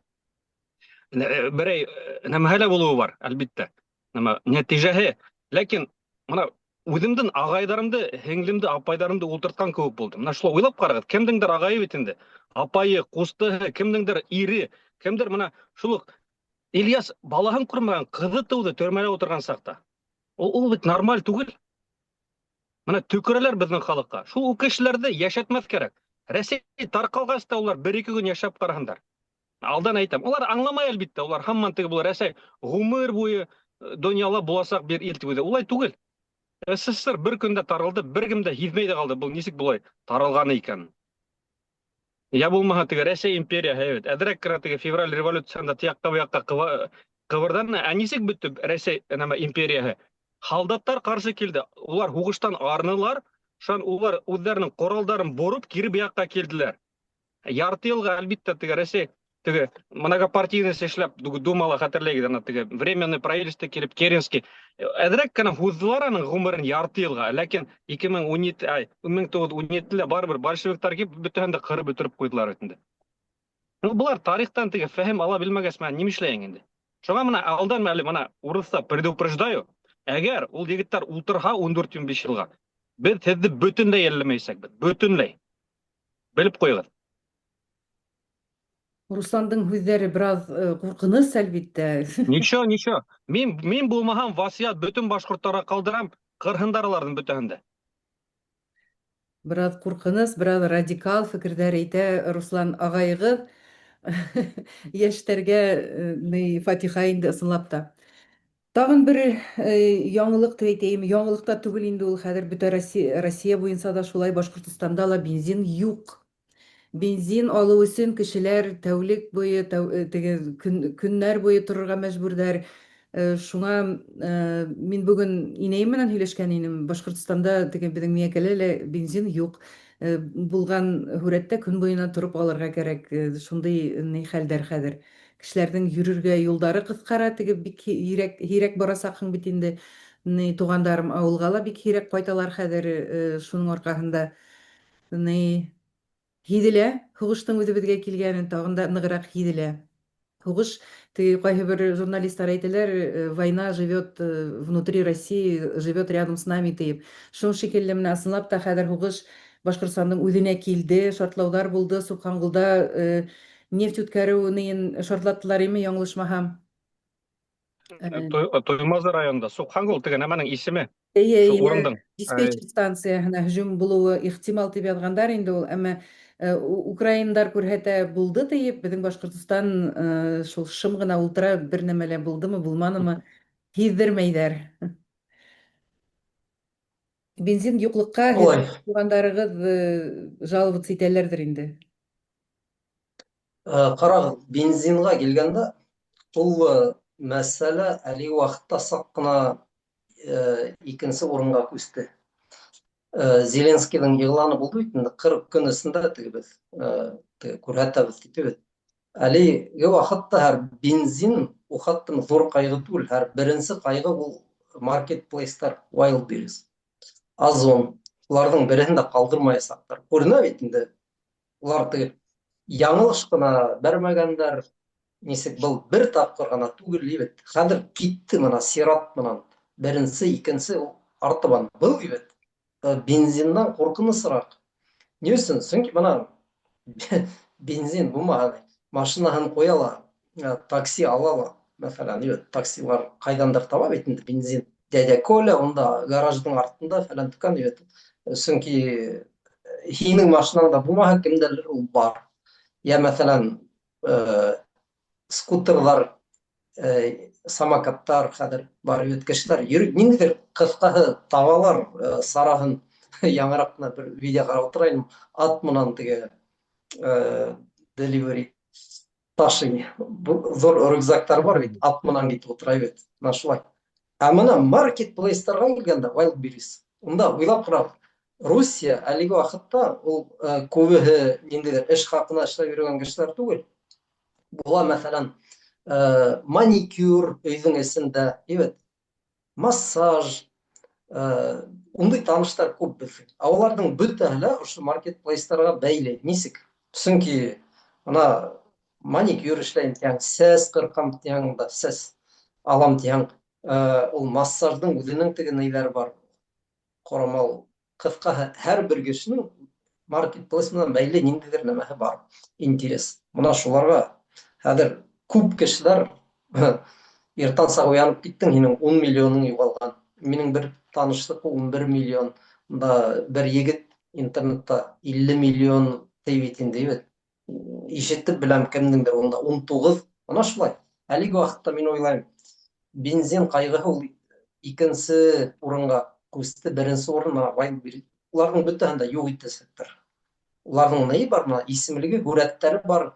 берәй нәмәһе лә булыуы бар, әлбиттә. Нәмә нәтижәһе. Ләкин мына үҙемдең ағайҙарымды, һеңлемде, апайҙарымды ултыртҡан кеүек булды. Менә шулай уйлап ҡарағыҙ, кемдеңдер ағайы бит инде. Апайы, ҡустыһы, кемдеңдер ире, кемдер мына шул уҡ Ильяс балаһын күрмәгән, ҡыҙы тыуҙы төрмәлә ултырған саҡта. Ул, ул бит нормаль түгел. Мына төкөрәләр беҙҙең халыҡҡа. Шул уҡ кешеләрҙе йәшәтмәҫ кәрәк. Рәсәй тарҡалғас та улар бер-ике көн йәшәп ҡараһындар. Алдан әйтәм. Улар аңламай әлбиттә, улар һаман теге был Рәсәй ғүмер буйы донъяла буласаҡ бер ил тип уйлай. Улай түгел. СССР бер көндә таралды, бер кем дә һиҙмәй ҙә ҡалды, был нисек болай таралғаны икән. Я булмаһа теге Рәсәй империяһы бит. Әҙерәк кенә теге февраль революцияһында тияҡҡа буяҡҡа ҡыбырҙаны. Ә нисек бөттө Рәсәй нәмә империяһы? Һалдаттар ҡаршы килде. Улар һуғыштан арынылар. Шунан улар үҙҙәренең ҡоралдарын бороп кире быяҡҡа килделәр. Ярты йылға әлбиттә теге Рәсәй теге многопартийность эшләп Думала хәтерләйгеҙ ана теге временный правительство килеп Керенский әҙерәк кенә һуҙҙылар аның ғүмерен ярты йылға, ләкин 2017 ай 1917-лә барыбер большевиктар килеп бөтәһен дә ҡырып бөтөрөп ҡуйҙылар бит инде. Ну былар тарихтан теге фәһем ала белмәгәс менә нимә эшләйһең инде? Шуңа менә алдан әле менә урыҫса предупреждаю, әгәр ул егеттәр ултырһа 14-15 йылға, беҙ һеҙҙе бөтөнләй йәлләмәйәсәкбеҙ, бөтөнләй. Белеп ҡуйығыҙ. Русландың һүҙҙәре бераз ҡурҡыныс, әлбиттә. Ничего, ничего. Мин, мин булмаһам, васыят бөтөн башҡорттарға ҡалдырам, ҡырһындар уларҙың бөтәһен дә. Бераз ҡурҡыныс, бераз радикал фекерҙәр әйтә Руслан ағайығыҙ. Йәштәргә ни фатиха инде ысынлап та. Тагын бер яңылык дип әйтәйем, яңылык та түгел инде ул хәзер бөтә Россия, Россия буенча да шулай Башкортостанда ла бензин юк. Бензин алу өчен кешеләр тәүлек буе, теге көн, көннәр буе торырга мәҗбүрләр. Шуңа мин бүген инәем белән һөйләшкән инем. Башкортстанда теге безнең Миякәлә лә бензин юк. Булган һүрәттә көн буена торып алырга кәрәк. Шундый ни хәлдәр хәзер. Кешеләрнең йөрергә юлдары кыскара, теге бик һирәк, һирәк барасакһың бит инде. Ни тугандарым авылга ла бик һирәк кайталар хәзер, шуның аркаһында. Ни, һиҙелә, һуғыштың үҙебеҙгә килгәнен тағын да нығыраҡ һиҙелә. Һуғыш, теге ҡайһы бер журналисттар әйтәләр, война живет внутри России, живет рядом с нами тиеп. Шуның шикелле менә ысынлап та хәҙер һуғыш Башҡортостандың үҙенә килде, шартлауҙар булды, Субханғолда нефть үткәреү нейен шартлаттылар име, яңылышмаһам. Туймазы районында Субхангул теге нәмәнең исеме. Эйе, Шул эйе. урындың. Диспетчер станцияһына һөжүм булыуы ихтимал тип яҙғандар инде ул, әммә украиндар күрһәтә булды тиеп, беҙҙең Башҡортостан шул шым ғына ултыра, бер нәмә лә булдымы, булманымы һиҙҙермәйҙәр. Бензин юҡлыҡҡа Улай. һеҙҙең туғандарығыҙ жаловаться итәләрҙер инде. Ҡарағыҙ, бензинға килгәндә, ул мәсьәлә әлеге ваҡытта саҡ ҡына икенсе урынға күсте. Зеленскийҙың иғланы булды бит инде, 40 көн эсендә теге беҙ теге күрһәтәбеҙ тип бит. Әлеге ваҡытта һәр бензин ул хаттан ҙур ҡайғы түгел, һәр беренсе ҡайғы ул маркетплейстар, Wildberries, Озон, уларҙың береһен дә ҡалдырмаясаҡтар. Күренә бит инде, улар теге яңылыш ҡына бәрмәгәндәр, нисек был бер тапҡыр ғына түгел бит. Хәҙер китте мына сират менән беренсе, икенсе артабан был бит. Бензиндан ҡурҡынысыраҡ. Ни өсөн? Сөнки бына бензин булмаһа, машинаһын ҡуя ла, такси ала ла, мәҫәлән, бит, таксилар ҡайҙандыр таба бит инде бензин. Дядя Коля унда гараждың артында фәлән төкән бит. Сөнки һинең машинаңда булмаһа, кемдәлер ул бар. Я, мәҫәлән, скутерҙар, самокаттар хәҙер бар бит, кешеләр йөрөй, ниндәйҙер ҡыҫҡаһы табалар сараһын. Яңыраҡ ҡына бер видео ҡарап ултыра инем, ат менән теге delivery ташый, ҙур рюкзактар бар бит, ат менән китеп ултыра бит, мына шулай. Ә мына маркетплейстарға килгәндә, Wildberries, унда уйлап ҡарағыҙ, Русия әлеге ваҡытта ул күбеһе ниндәйҙер эш хаҡына эшләп йөрөгән кешеләр түгел. Була, мәҫәлән, Маникюр өйҙөң эсендә, әйбәт. Массаж, ундай таныштар күп беҙҙең. Ә уларҙың бөтәһе лә ошо маркетплейстарға бәйле. Нисек? Сөнки бына маникюр эшләйем тиһәң, сәс ҡырҡам тиһәң дә, сәс алам тиһәң, ул массаждың үҙенең теге нейҙәре бар. Ҡорамал. Ҡыҫҡаһы, һәр бер кешенең маркетплейс менән бәйле ниндәйҙер нәмәһе бар, интерес. Бына шуларға хәҙер күп кешеләр иртәнсәк уянып киттең, һинең 10 миллионың юғалған. Минең бер танышлыҡ 11 миллион. Унда бер егет интернетта 50 миллион ти бит инде, бит. Ишетеп беләм, кемдеңдер унда 19. Бына шулай. Әлеге ваҡытта мин уйлайым, бензин ҡайғыһы ул икенсе урынға күсте, беренсе урын мына Wildberries. Уларҙың бөтәһен дә юҡ итәсәктәр. Уларҙың ни бар, мына исемлеге, һүрәттәре бар.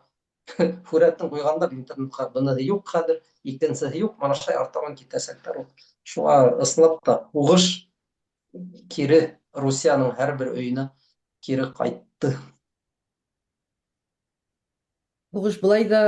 Һүрәтен ҡуйғандар интернетҡа, быныһы юҡ хәҙер, икенсеһе юҡ, мына шулай артабан китәсәктәр ул. Шуға ысынлап та һуғыш кире Русияның һәр бер өйөнә кире ҡайтты. Һуғыш былай да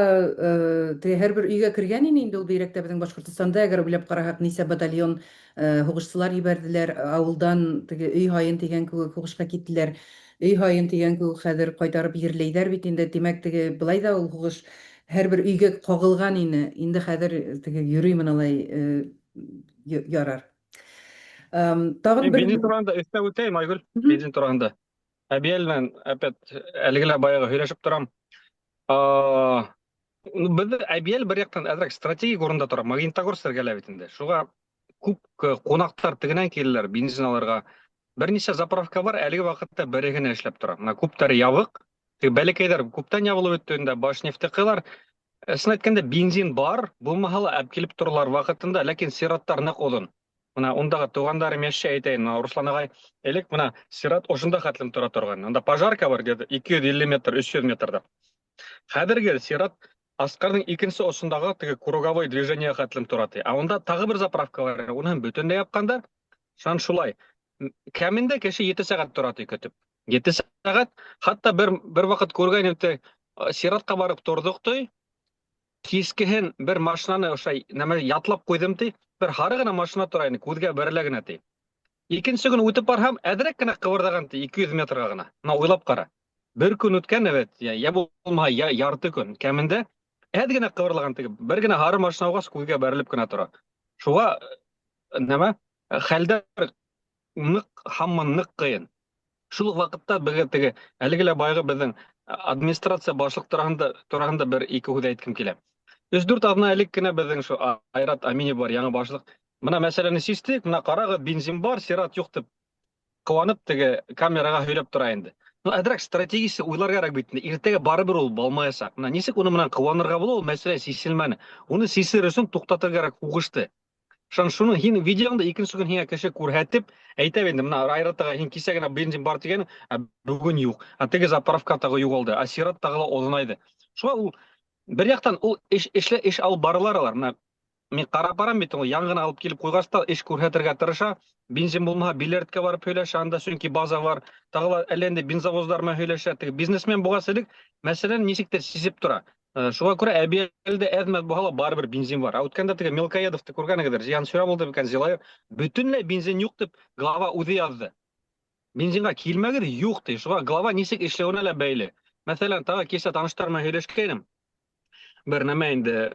теге һәр бер өйгә кергән ине инде ул, бигерәк тә беҙҙең Башҡортостанда, әгәр уйлап ҡараһаҡ, нисә батальон һуғышсылар ебәрҙеләр ауылдан, теге өй һайын тигән кеүек һуғышҡа киттеләр. Өй һайын тигән кеүек хәҙер ҡайтарып ерләйҙәр бит инде. Тимәк, теге былай да ул һуғыш һәр бер өйгә ҡағылған ине. Инде хәҙер теге йөрөймен алай ярар. Тағын бер бензин тураһында өҫтәп үтәйем, Айгөл, бензин тураһында. Әбиәл менән опять әлеге лә баяғы һөйләшеп торам. Беҙ Әбиәл бер яҡтан әҙерәк стратегик урында тора, Магнитогорск эргәлә бит инде. Шуға күп ҡунаҡтар тегенән киләләр бензин алырға. Бер нисә заправка бар, әлеге ваҡытта бере генә эшләп тора. Мына күптәре ябыҡ. Теге бәләкәйҙәр күптән ябылып бөттө инде, Башнефтеҡылар. Ысын әйткәндә, бензин бар, булмаһа ла әп килеп торалар ваҡытында, ләкин сираттар ныҡ оҙон. Мына ундағы туғандарым йәшәй, әйтәйем, мына Руслан ағай, элек мына сират ошонда хәтлем тора торған. Унда пожарка бар, где-то 250 метр, 300 метрда. Хәҙерге сират Асҡарҙың икенсе осондағы теге круговой движение хәтлем тора ти. Ә унда тағы бер заправка бар, уныһын бөтөнләй япҡандар. Шунан шулай. Кәмендә кеше 7 сәғәт тора ти көтөп. 7 сәғәт, хатта бер ваҡыт күргән инде, сиратҡа барып торҙоҡ ти. Кискеһен бер машинаны ошай нәмә ятлап ҡуйҙым ти. Бер һары ғына машина тора ине, күҙгә бәрелә генә ти. Икенсе көн үтеп барһам, әҙерәк кенә ҡыбырҙаған ти, 200 метрға ғына. Мына уйлап ҡара. Бер көн үткән бит, я булмаһа, я ярты көн. Кәмендә әҙ генә ҡыбырлаған теге, бер генә һары машина булғас, күҙгә бәрелеп кенә тора. Шуға нәмә, хәлдәр ныҡ, һаман ныҡ ҡыйын. Шул уҡ ваҡытта беҙгә теге, әлеге лә баяғы беҙҙең администрация башлыҡ тураһында бер ике һүҙ әйткем килә. Өс-дүрт аҙна элек кенә беҙҙең шул Айрат Аминев бар, яңы башлыҡ. Бына мәсьәләне систек, бына ҡарағыҙ, бензин бар, сират юҡ тип ҡыуанып теге камераға һөйләп тора инде. Ну, әҙерәк стратегиясы уйлар кәрәк бит инде. Иртәгә барыбер ул булмаясаҡ. Бына нисек уны менән ҡыуанырға була, ул мәсьәлә сиселмәне. Уны сисер өсөн туҡтатыр кәрәк һуғышты. Шун шуны һин видеоңда икенсе көн һиңә кеше күрһәтеп әйтә инде, бына Айрат ағай, һин кисә генә бензин бар тигән, ә бөгөн юҡ. Ә теге заправка тағы юғалды, ә сират тағы ла оҙонайҙы. Шуға ул бер яҡтан ул эш эшлә эш алып баралар алар. Бына мин ҡарап барам бит, ул яңы ғына алып килеп ҡуйғас та эш күрһәтергә тырыша. Бензин булмаһа, Биләрткә барып һөйләшә, анда сөнки база бар. Тағы ла әллә инде бензовоздар менән һөйләшә. Теге бизнесмен булғас элек мәсьәләне нисектер сисеп тора. Шуға күрә Әбйәлилдә әҙ-мәҙ булһа ла барыбер бензин бар. Ә үткәндә теге Мелкоедовты күргәнегеҙҙер, Зиян Сюра булды микән, Зилайыр, бөтөнләй бензин юҡ тип глава үҙе яҙҙы. Бензинға килмәгеҙ, юҡ ти. Шуға глава нисек эшләүенә лә бәйле. Мәҫәлән, тағы кисә таныштар менән һөйләшкәйнем. Бер нәмә инде,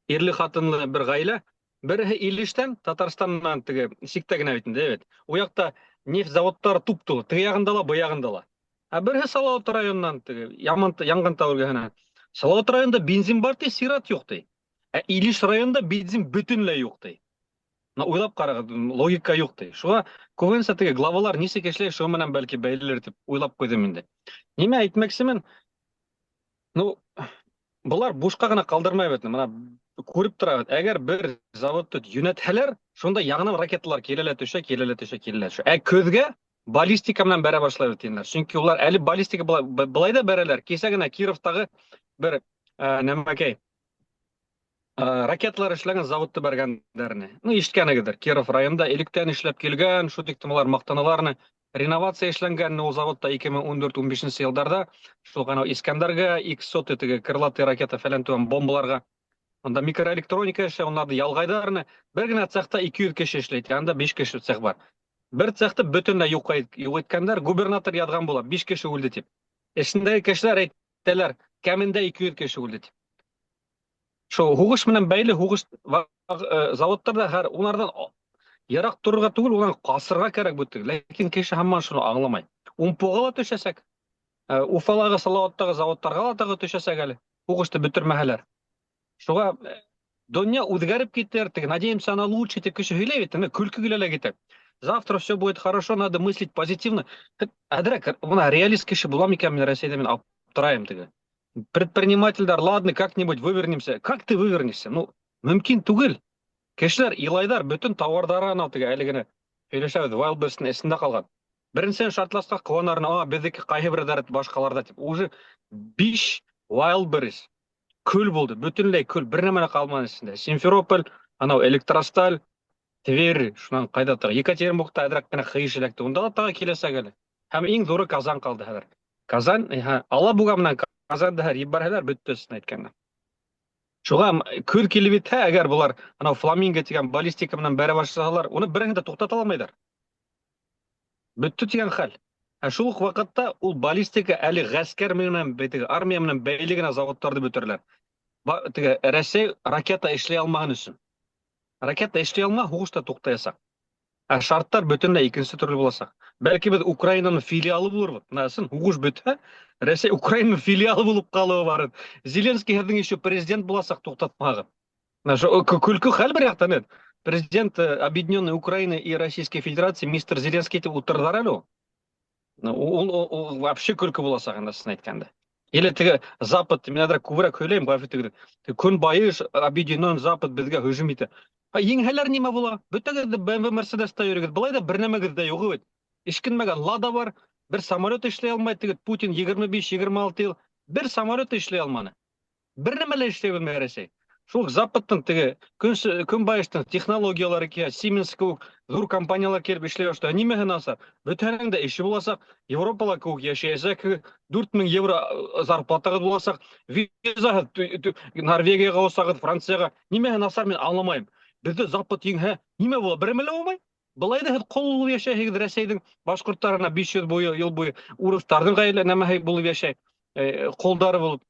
ирле хатынлы бер ғаилә, береһе Илештән, Татарстаннан теге сиктә генә бит инде, бит. У яҡта нефть заводтары туп-тулы, теге яғында ла, был яғында ла. Ә береһе Салауат районынан, теге Янғантау эргәһенән. Салауат районында бензин бар ти, сират юҡ ти. Ә Илеш районында бензин бөтөнләй юҡ ти. Мына уйлап ҡарағыҙ, логика юҡ ти. Шуға күбенсә теге главалар нисек эшләй, шуның менән бәлки бәйлелер тип уйлап ҡуйҙым инде. Нимә әйтмәксемен? Ну, былар бушҡа ғына ҡалдырмай бит. Мына күреп тора бит. Әгәр бер заводты йүнәтһәләр, шунда яңынан ракеталар килә лә төшә, килә лә төшә, килә лә төшә. Ә көҙгә баллистика менән бәрә башлай бит инде. Сөнки улар әле баллистика былай да бәрәләр. Кисә генә Кировтағы бер нәмәкәй, ракеталар эшләгән заводты бәргәндәрне. Ну, ишеткәнегеҙҙер. Киров районында электән эшләп килгән, шул тиклем улар маҡтаналарны. Реновация эшләнгән ул заводта 2014-15 елларда, шул гына Искәндәргә, X-100 теге крылатый ракета фәлән түгән бомбаларга. Анда микроэлектроника эшләй, унларны ялгайдар. Бер генә цехта 200 кеше эшләй, анда 5 кеше цех бар. Бер цехты бөтенләй юк юк иткәннәр, губернатор язган була, 5 кеше үлде дип. Эчендәге кешеләр әйтәләр, кәмендә 200 кеше үлде дип. Шул һугыш менән бәйле һугыш заводтарда һәр унардан ерак торырга түгел, унан касырга кәрәк бит. Ләкин кеше һаман шуны аңламай. Умпуга ла төшәсәк, Уфалагы, Салаваттагы заводтарга ла тагы төшәсәк әле. Һугышты бетермәһәләр. Шуга дөнья үзгәреп китер, теге надеемся на лучшее дип кеше һөйләй бит, менә көлке килә лә китә. Завтра все будет хорошо, надо мыслить позитивно. Әҙерәк бына реалист кеше була микән мин Россиядә, мин аптырайым теге. Предпринимательләр, ладно, как-нибудь вывернемся. Как ты вывернешься? Ну, мөмкин түгел. Кешеләр илайҙар, бөтөн тауарҙары анау теге әле генә һөйләшәбеҙ, Wildberries-тың эсендә ҡалған. Беренсенән шартласҡа ҡыуанар, а беҙҙеке ҡайһы берҙәре башҡаларҙа тип. Уже биш Wildberries көл булды, бөтөнләй көл, бер нәмә лә ҡалманы эсендә. Симферополь, анау Электросталь, Тверь, шунан ҡайҙа тағы, Екатеринбургта әҙерәк кенә хыйыш эләкте. Унда ла тағы киләсәк әле. Һәм иң ҙуры Казан ҡалды хәҙер. Казан, Алабуга менән Казанды хәҙер ебәрһәләр, бөттө өсөн әйткәндә. Шуға көҙ килеп етһә, әгәр былар анау Фламинго тигән баллистика менән бәрә башлаһалар, уны береһен дә туҡтата алмайҙар. Бөттө тигән хәл. Ә шул уҡ ваҡытта ул баллистика әле ғәскәр менән, теге армия менән бәйле генә заводтарҙы бөтөрәләр. Теге Рәсәй ракета эшләй алмаған өсөн. Ракета эшләй алмаһа, һуғыш та туҡтаясаҡ. Ә шарттар бөтөнләй икенсе төрлө буласаҡ. Бәлки беҙ Украинаның филиалы булырбыҙ. Бына ысын һуғыш бөтһә, Рәсәй Украинаның филиалы булып ҡалыуы бар. Зеленский һеҙҙең еще президент буласаҡ туҡтатмағыҙ. Бына көлкө хәл бер яҡтан бит. Президент Объединенной Украины и Российской Федерации мистер Зеленский тип ултырҙар әле ул. Ул вообще көлкө буласаҡ инде ысын әйткәндә. Или теге Запад, мин әҙерәк күберәк һөйләйем, ғәфү итегеҙ. Көнбайыш, Объединенный Запад беҙгә һөжүм итә. А еңһәләр нимә була? Бөтәгеҙ дә BMW, Mercedes-та йөрөгөҙ. Былай ҙа бер нәмәгеҙ ҙә юҡ бит. Эшкинмәгән Лада бар, бер самолет эшләй алмай, теге Путин 25-26 йыл бер самолет эшләй алманы. Бер нәмә лә эшләй белмәй Рәсәй. Шул Западтың теге көнбайыштың технологиялары килә, Siemens кеүек ҙур компаниялар килеп эшләй башлай. Нимәһе насар? Бөтәһенең дә эше буласаҡ, Европала кеүек йәшәйәсәк, 4000 евро зарплатағыҙ буласаҡ, визаһыҙ Норвегияға осағыҙ, Францияға. Нимәһе насар мин аңламайым. Беҙҙе Запад еңһә, нимә була? Бер нәмә лә булмай. Былай ҙа һеҙ ҡол булып йәшәйһегеҙ Рәсәйҙең башҡорттарына 500 буйы, йыл буйы урыҫтарҙың ғаилә нәмәһе булып йәшәй, ҡолдары булып.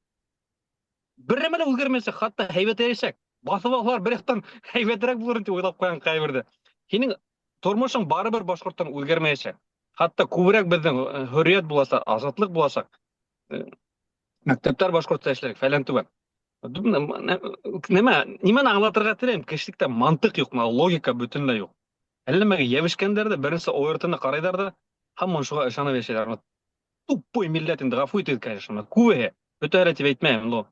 Бер нәмә лә үҙгәрмәйәсәк, хатта һәйбәтләйәсәк. Баҫып алһалар бер яҡтан һәйбәтерәк булыр тип уйлап ҡуйған ҡайберҙе. Һинең тормошоң барыбер башҡорттан үҙгәрмәйәсәк. Хатта күберәк беҙҙең хөрриәт буласаҡ, азатлыҡ буласаҡ. Мәктәптәр башҡортса эшләр, фәлән түгел. Нимә, нимәне аңлатырға теләйем? Кешелектә мантыҡ юҡ, логика бөтөнләй юҡ. Әллә нәмәгә йәбешкәндәр ҙә, беренсе ОРТ-ны ҡарайҙар ҙа, һаман шуға ышанып йәшәйҙәр. Тупой милләт инде, ғәфү итегеҙ, конечно. Күбеһе. Бөтәһе лә тип әйтмәйем, но.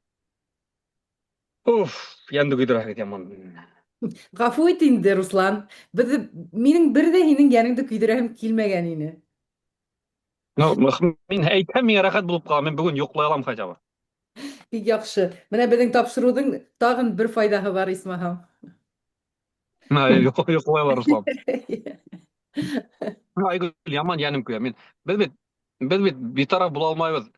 Уф, йәнде көйҙөрәһегеҙ яман. Ғәфү ит инде, Руслан. Беҙ минең бер ҙә һинең йәнеңде көйҙөрәһем килмәгән ине. Ну, мин әйтһәм, миңә рәхәт булып ҡала. Мин бөгөн йоҡлай алам хотя бы. Бик яҡшы. Менә беҙҙең тапшырыуҙың тағын бер файҙаһы бар, исмаһам. Йоҡлай ала Руслан. Айгөл, яман йәнем көйә. Мин беҙ бит битараф була алмайбыҙ.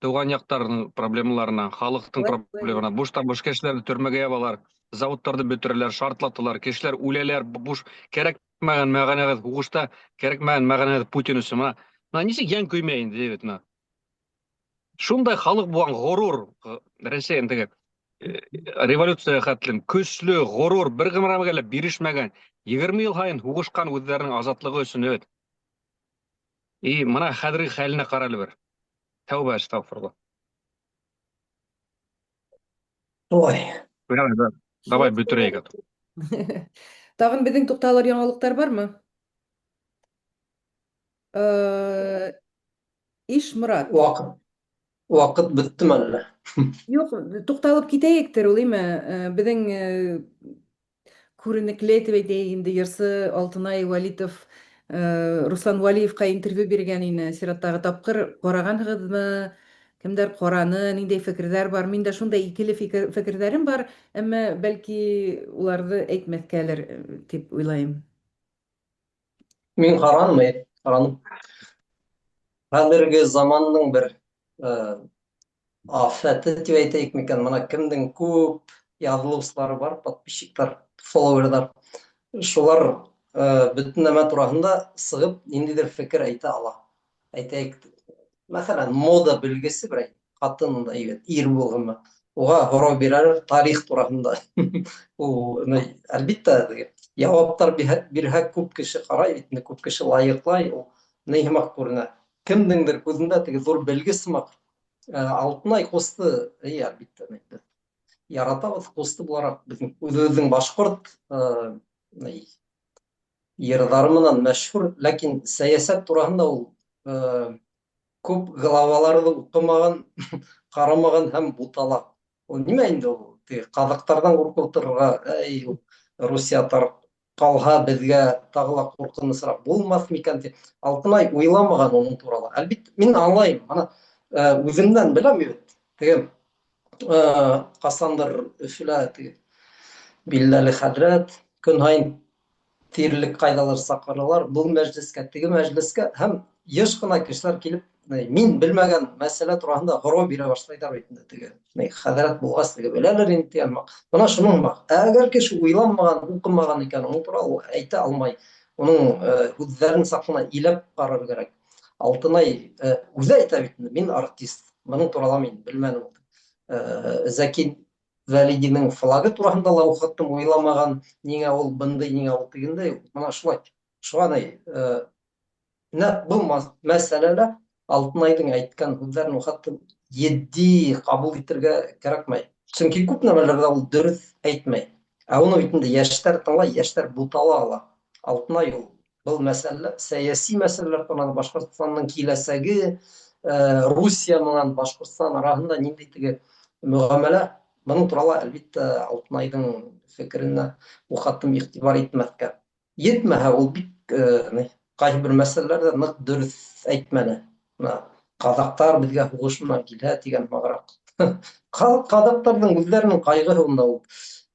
Тыуған яҡтарҙың проблемаларына, халыҡтың проблемаларына. Буштан буш кешеләрҙе төрмәгә ябалар, заводтарҙы бөтөрәләр, шартлаталар, кешеләр үләләр, буш кәрәкмәгән мәғәнәһеҙ һуғышта, кәрәкмәгән мәғәнәһеҙ Путин өсөн. Бына нисек йән көймәй инде, бит бына. Шундай халыҡ булған ғорур Рәсәй теге революция хәтлем көслө, ғорур, бер нәмәгә лә бирешмәгән. 20 йыл һайын һуғышҡан үҙҙәренең азатлығы өсөн бит. И бына хәҙерге хәленә ҡара әле бер. Тәүбә, әстәғфирулла. Ой. Давай бөтөрәйек. Тағын беҙҙең туҡталыр яңылыҡтар бармы? Ишморат. Ваҡыт бөттөмө әллә? Юҡ, туҡталып китәйектер ул, име? Беҙҙең күренекле тип әйтәйек инде йырсы Алтынай Вәлитов Руслан Вәлиевҡа интервью биргән ине сираттағы тапҡыр. Ҡарағанһығыҙмы? Кемдәр ҡараны, ниндәй фекерҙәр бар? Миндә шундай икеле фекерҙәрем бар, әммә бәлки уларҙы әйтмәҫкәлер тип уйлайым. Мин ҡаранмай. Ҡараным. Хәҙерге заманның бер афәте тип әйтәйек микән, мына кемдең күп яҙылыусылары бар, подписчиктар, фолловерҙар, шулар бөтөн нәмә тураһында сығып ниндәйҙер фекер әйтә ала. Әйтәйек, мәҫәлән, мода белгесе берәй ҡатын да егет, ир булһынмы, уға һорау бирәләр тарих тураһында. Ул, әлбиттә, яуаптар бирһә күп кеше ҡарай бит инде, күп кеше лайыҡлай, ул ни һымаҡ күренә. Кемдеңдер күҙендә теге ҙур белгес һымаҡ. Алтынай ҡусты, эйе, әлбиттә, беҙ яратабыҙ ҡусты булараҡ, беҙҙең үҙебеҙҙең башҡорт йырҙары менән мәшһүр, ләкин сәйәсәт тураһында ул күп главаларҙы уҡымаған, ҡарамаған һәм бутала. Ул нимә инде ул? Теге ҡаҙаҡтарҙан ҡурҡып ултырырға, әй, ул Русия ҡалһа беҙгә тағы ла ҡурҡынысыраҡ булмаҫ микән тип. Алтынай уйламаған уның турала. Әлбиттә, мин аңлайым. Ана үҙемдән беләм бит. Теге ҡасандыр Өфөлә теге билдәле хәҙрәт көн һайын тиерлек ҡайҙалыр саҡыралар, был мәжлескә, теге мәжлескә, һәм йыш ҡына кешеләр килеп, мин белмәгән мәсьәлә тураһында һорау бирә башлайҙар бит инде, теге хәҙрәт булғас, теге беләлер инде тигән. Бына шуның һымаҡ. Әгәр кеше уйланмаған, уҡымаған икән, уның турала ул әйтә алмай. Уның һүҙҙәрен саҡ ҡына иләп ҡарар кәрәк. Алтынай үҙе әйтә бит инде, мин артист, бының турала мин белмәнем. Зәки Вәлидинең флагы тураһында ла уҡыттым, уйламаған, ниңә ул бындай, ниңә ул тегендәй, бына шулай. Шуға ни, нәҡ был мәсьәләлә Алтынайҙың әйткән һүҙҙәрен хатта етди ҡабул итергә кәрәкмәй. Сөнки күп нәмәләрҙә ул дөрөҫ әйтмәй. Ә уны бит инде йәштәр тыңлай, йәштәр бутала ала. Алтынай ул был мәсьәлә, сәйәси мәсьәләләр турында, Башҡортостандың киләсәге, Русия менән Башҡортостан араһында ниндәй теге мөғәмәлә, бының турала, әлбиттә, Алтынайҙың фекеренә ухаттым иғтибар итмәҫкә. Етмәһә, ул бик ҡайһы бер мәсьәләләрҙә ныҡ дөрөҫ әйтмәне. Бына ҡаҙаҡтар беҙгә һуғыш менән килһә тигән һымағыраҡ. Ҡаҙаҡтарҙың үҙҙәренең ҡайғыһы унда ул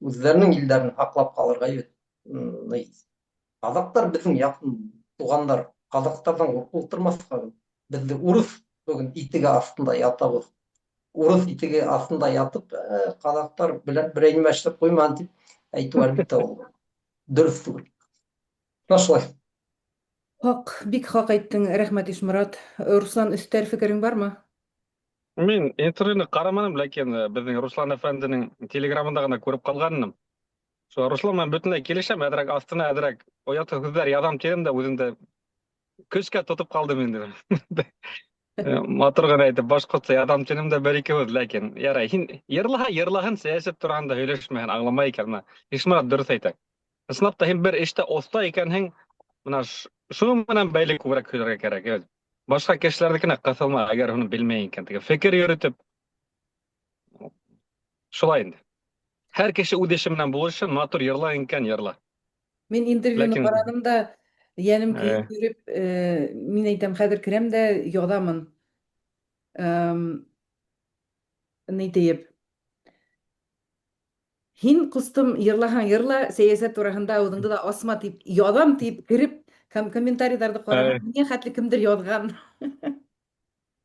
үҙҙәренең илдәрен һаҡлап ҡалырға бит. Ҡаҙаҡтар беҙҙең яҡын туғандар. Ҡаҙаҡтарҙан ҡурҡып ултырмаҫҡа. Беҙҙе урыҫ бөгөн итеге аҫтында ятабыҙ. Урыҫ итеге аҫтында ятып, ҡаҙаҡтар берәй нимә эшләп ҡуймаһын тип әйтеү, әлбиттә, ул дөрөҫ түгел. Менә шулай. Хаҡ, бик хаҡ әйттең, рәхмәт, Ишморат. Руслан, өҫтәр фекерең бармы? Мин интервьюны ҡараманым, ләкин беҙҙең Руслан әфәнденең телеграмында ғына күреп ҡалғанмын. Шул Руслан менән бөтөнләй килешәм, әҙерәк аҫтына әҙерәк оят һүҙҙәр яҙам тинем дә, үҙем дә көскә тотоп ҡалдым инде. Матур ғына әйтеп, башҡортса яҙам тинем дә бер-ике һүҙ, ләкин ярай, һин йырлаһа йырлаһын, сәйәсәт тураһында һөйләшмәһен, аңламай икән, мына Ишморат дөрөҫ әйтә. Ысынлап та һин бер эштә оҫта икәнһең, мына шуның менән бәйле күберәк һөйләргә кәрәк. Эйе. Башҡа кешеләрҙекенә ҡыҫылма, әгәр уны белмәй икән, теге фекер йөрөтөп. Шулай инде. Һәр кеше үҙ эше менән булышһын, матур йырлай икән, йырла. Мин интервьюны Ләкин ҡараным да, йәнем көйөп йөрөп, мин әйтәм, хәҙер керәм дә яҙамын. Ни тиеп. Һин, ҡустым, йырлаһаң йырла, сәйәсәт тураһында ауыҙыңды да асма дип яҙам дип кереп, комментарийҙарҙы ҡараһам, миңә хәтле кемдер яҙған.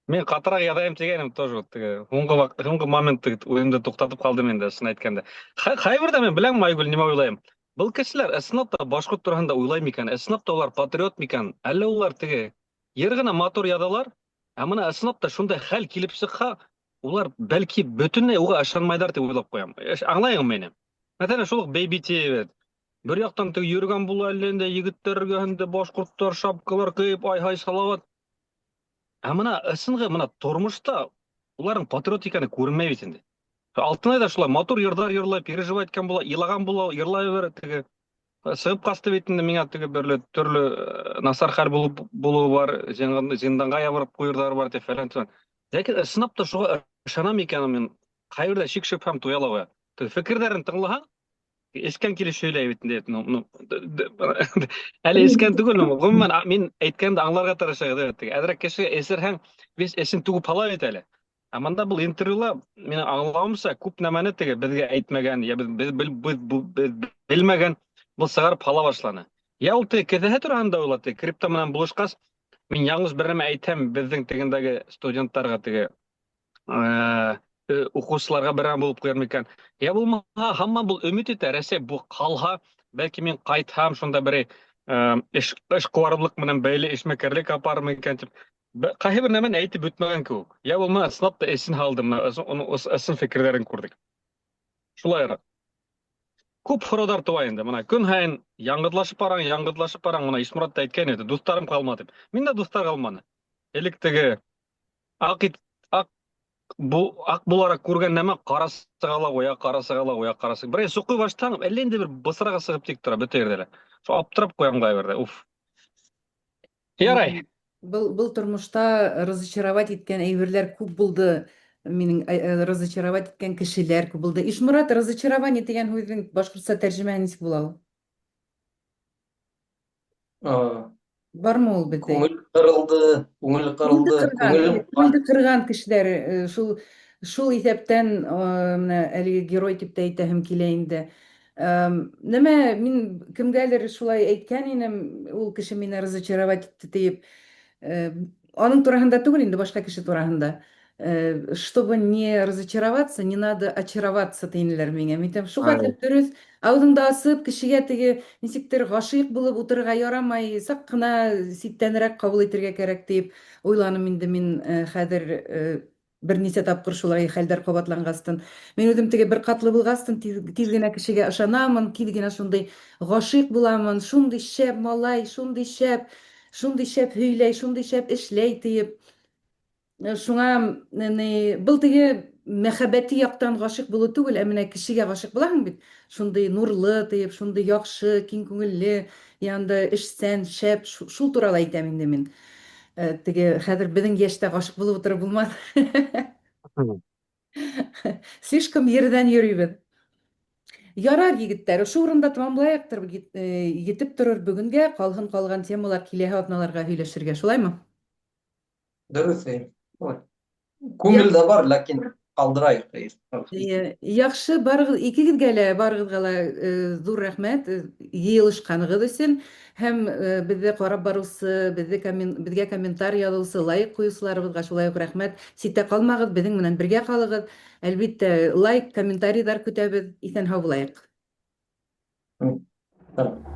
Мин ҡатыраҡ яҙайым тигәйнем тоже, вот теге һуңғы һуңғы моментта үҙемде туҡтатып ҡалдым инде, ысын әйткәндә. Ҡайберҙә мин беләм, Айгөл, нимә уйлайым. Был кешеләр ысынлап та башҡорт тураһында уйлай микән? Ысынлап та улар патриот микән? Әллә улар теге йыр ғына матур яҙалар, ә мына ысынлап та шундай хәл килеп сыҡһа, улар бәлки бөтөнләй уға ышанмайҙар тип уйлап ҡуям. Аңлайһыңмы мине? Мәҫәлән, шул уҡ Baby T бит. Бер яҡтан теге йөрөгән була әллә инде егеттәр эргәһендә башҡорттар шапкалар кейеп, ай-һай Салават. Ә мына ысынғы мына тормошта уларҙың патриот икәне күренмәй бит инде. Алтынай ҙа шулай матур йырҙар йырлай, переживать иткән була, илаған була, йырлай бер теге. Сығып ҡасты бит инде миңә теге берле төрлө насар хәл булып булыуы бар, зинданға ябырып ҡуйырҙар бар тип фәлән фәлән. Ләкин ысынлап та шуға ышанам икән мин. Ҡайберҙә шик шөбһәм туя ла ҡуя. Теге фекерҙәрен тыңлаһаң, эскән килеш һөйләй бит инде. Ну, ну, әле эскән түгел, ғөмүмән, мин әйткәнде аңларға тырышығыҙ, әҙерәк. Әҙерәк кеше эсерһәң, весь эсен түгеп һала бит әле. Ә мында был интервьюла, минең аңлауымса, күп нәмәне теге беҙгә әйтмәгән, я беҙ, беҙ, беҙ, беҙ, беҙ белмәгән, был сығарып һала башланы. Я ул теге кеҫәһе тураһында уйлап, теге крипто менән булышҡас, Мин яңғыҙ бер нәмә әйтһәм, беҙҙең тегендәге студенттарға теге уҡыусыларға бер нәмә булып ҡуяр микән? Я булмаһа, һаман был өмөт итә, Рәсәй бу ҡалһа, бәлки мин ҡайтһам, шунда берәй эш эшҡыуарлыҡ менән бәйле эшмәкәрлек апармы икән тип. Ҡайһы бер нәмәне әйтеп бөтмәгән кеүек. Я булмаһа, ысынлап та эсен һалды, менә уның ысын фекерҙәрен күрҙек. Шулайыраҡ. Күп һорауҙар тыуа инде. Мына көн һайын яңғыҙлашып бараң, яңғыҙлашып бараң. Мына Ишморат та әйткән ине, дуҫтарым ҡалманы тип. Мин дә дуҫтар ҡалманы. Элек теге аҡ ит, аҡ бу аҡ булараҡ күргән нәмә ҡара сыға ла ҡуя, ҡара сыға ла ҡуя, ҡара сыға. Берәй суҡый башлаһаң, әллә инде бер бысраға сығып тик тора бөтә ерҙә лә. Шул аптырап ҡуям ҡайберҙә. Уф. Ярай. Был был тормошта разочаровать иткән әйберләр күп булды. Минең разочаровать иткән кешеләр күп булды. Ишморат, разочарование тигән һүҙҙең башҡортса тәржемәһе нисек була ул? Бармы ул беҙҙә? Күңел ҡырылды, күңел ҡырылды, күңел күңелде ҡырған кешеләр шул шул иҫәптән менә әлеге герой дип тә әйтәһем килә инде. Нәмә мин кемгәлер шулай әйткән инем, ул кеше мине разочаровать итте диеп. Аның тураһында түгел инде, башка кеше тураһында. Чтобы не разочароваться, не надо очароваться тинеләр миңә. Мин әйтәм, шул хәтле дөрес. Ауыҙыңды асып, кешегә теге нисектер ғашыйҡ булып утырырға ярамай, саҡ ҡына ситтәнерәк ҡабул итергә кәрәк дип уйланым инде мин хәҙер бер нисә тапҡыр шулай хәлдәр ҡабатланғастын. Мин үҙем теге бер ҡатлы булғастын, тиҙ, тиҙ генә кешегә ышанамын, тиҙ генә шундай ғашыйҡ буламын, шундай шәп малай, шундай шәп, шундай шәп һөйләй, шундай шәп эшләй тиеп. Шуңа ни, был теге мәхәббәти яҡтан ғашиҡ булыу түгел, ә менә кешегә ғашиҡ булаһың бит. Шундай нурлы тиеп, шундай яҡшы, киң күңелле, янында эшсән, шәп, шул турала әйтәм инде мин. Теге хәҙер беҙҙең йәштә ғашиҡ булып ултырып булмаҫ. Слишком ерҙән йөрөйбөҙ. Ярар, егеттәр, ошо урында тамамлайыҡтыр, етеп торор бөгөнгә, ҡалһын ҡалған темалар киләһе аҙналарға һөйләшергә, шулаймы? Дөрөҫ. Күңел дә бар, ләкин ҡалдырайыҡ. Яҡшы, барығыҙ, икегеҙгә лә, барығыҙға ла ҙур рәхмәт йыйылышҡанығыҙ өсөн һәм беҙҙе ҡарап барыусы, беҙҙе беҙгә комментарий яҙыусы, лайк ҡуйыусыларыбыҙға шулай уҡ рәхмәт. Ситтә ҡалмағыҙ, беҙҙең менән бергә ҡалығыҙ. Әлбиттә, лайк, комментарийҙар көтәбеҙ. Иҫән һау булайыҡ. Tamam.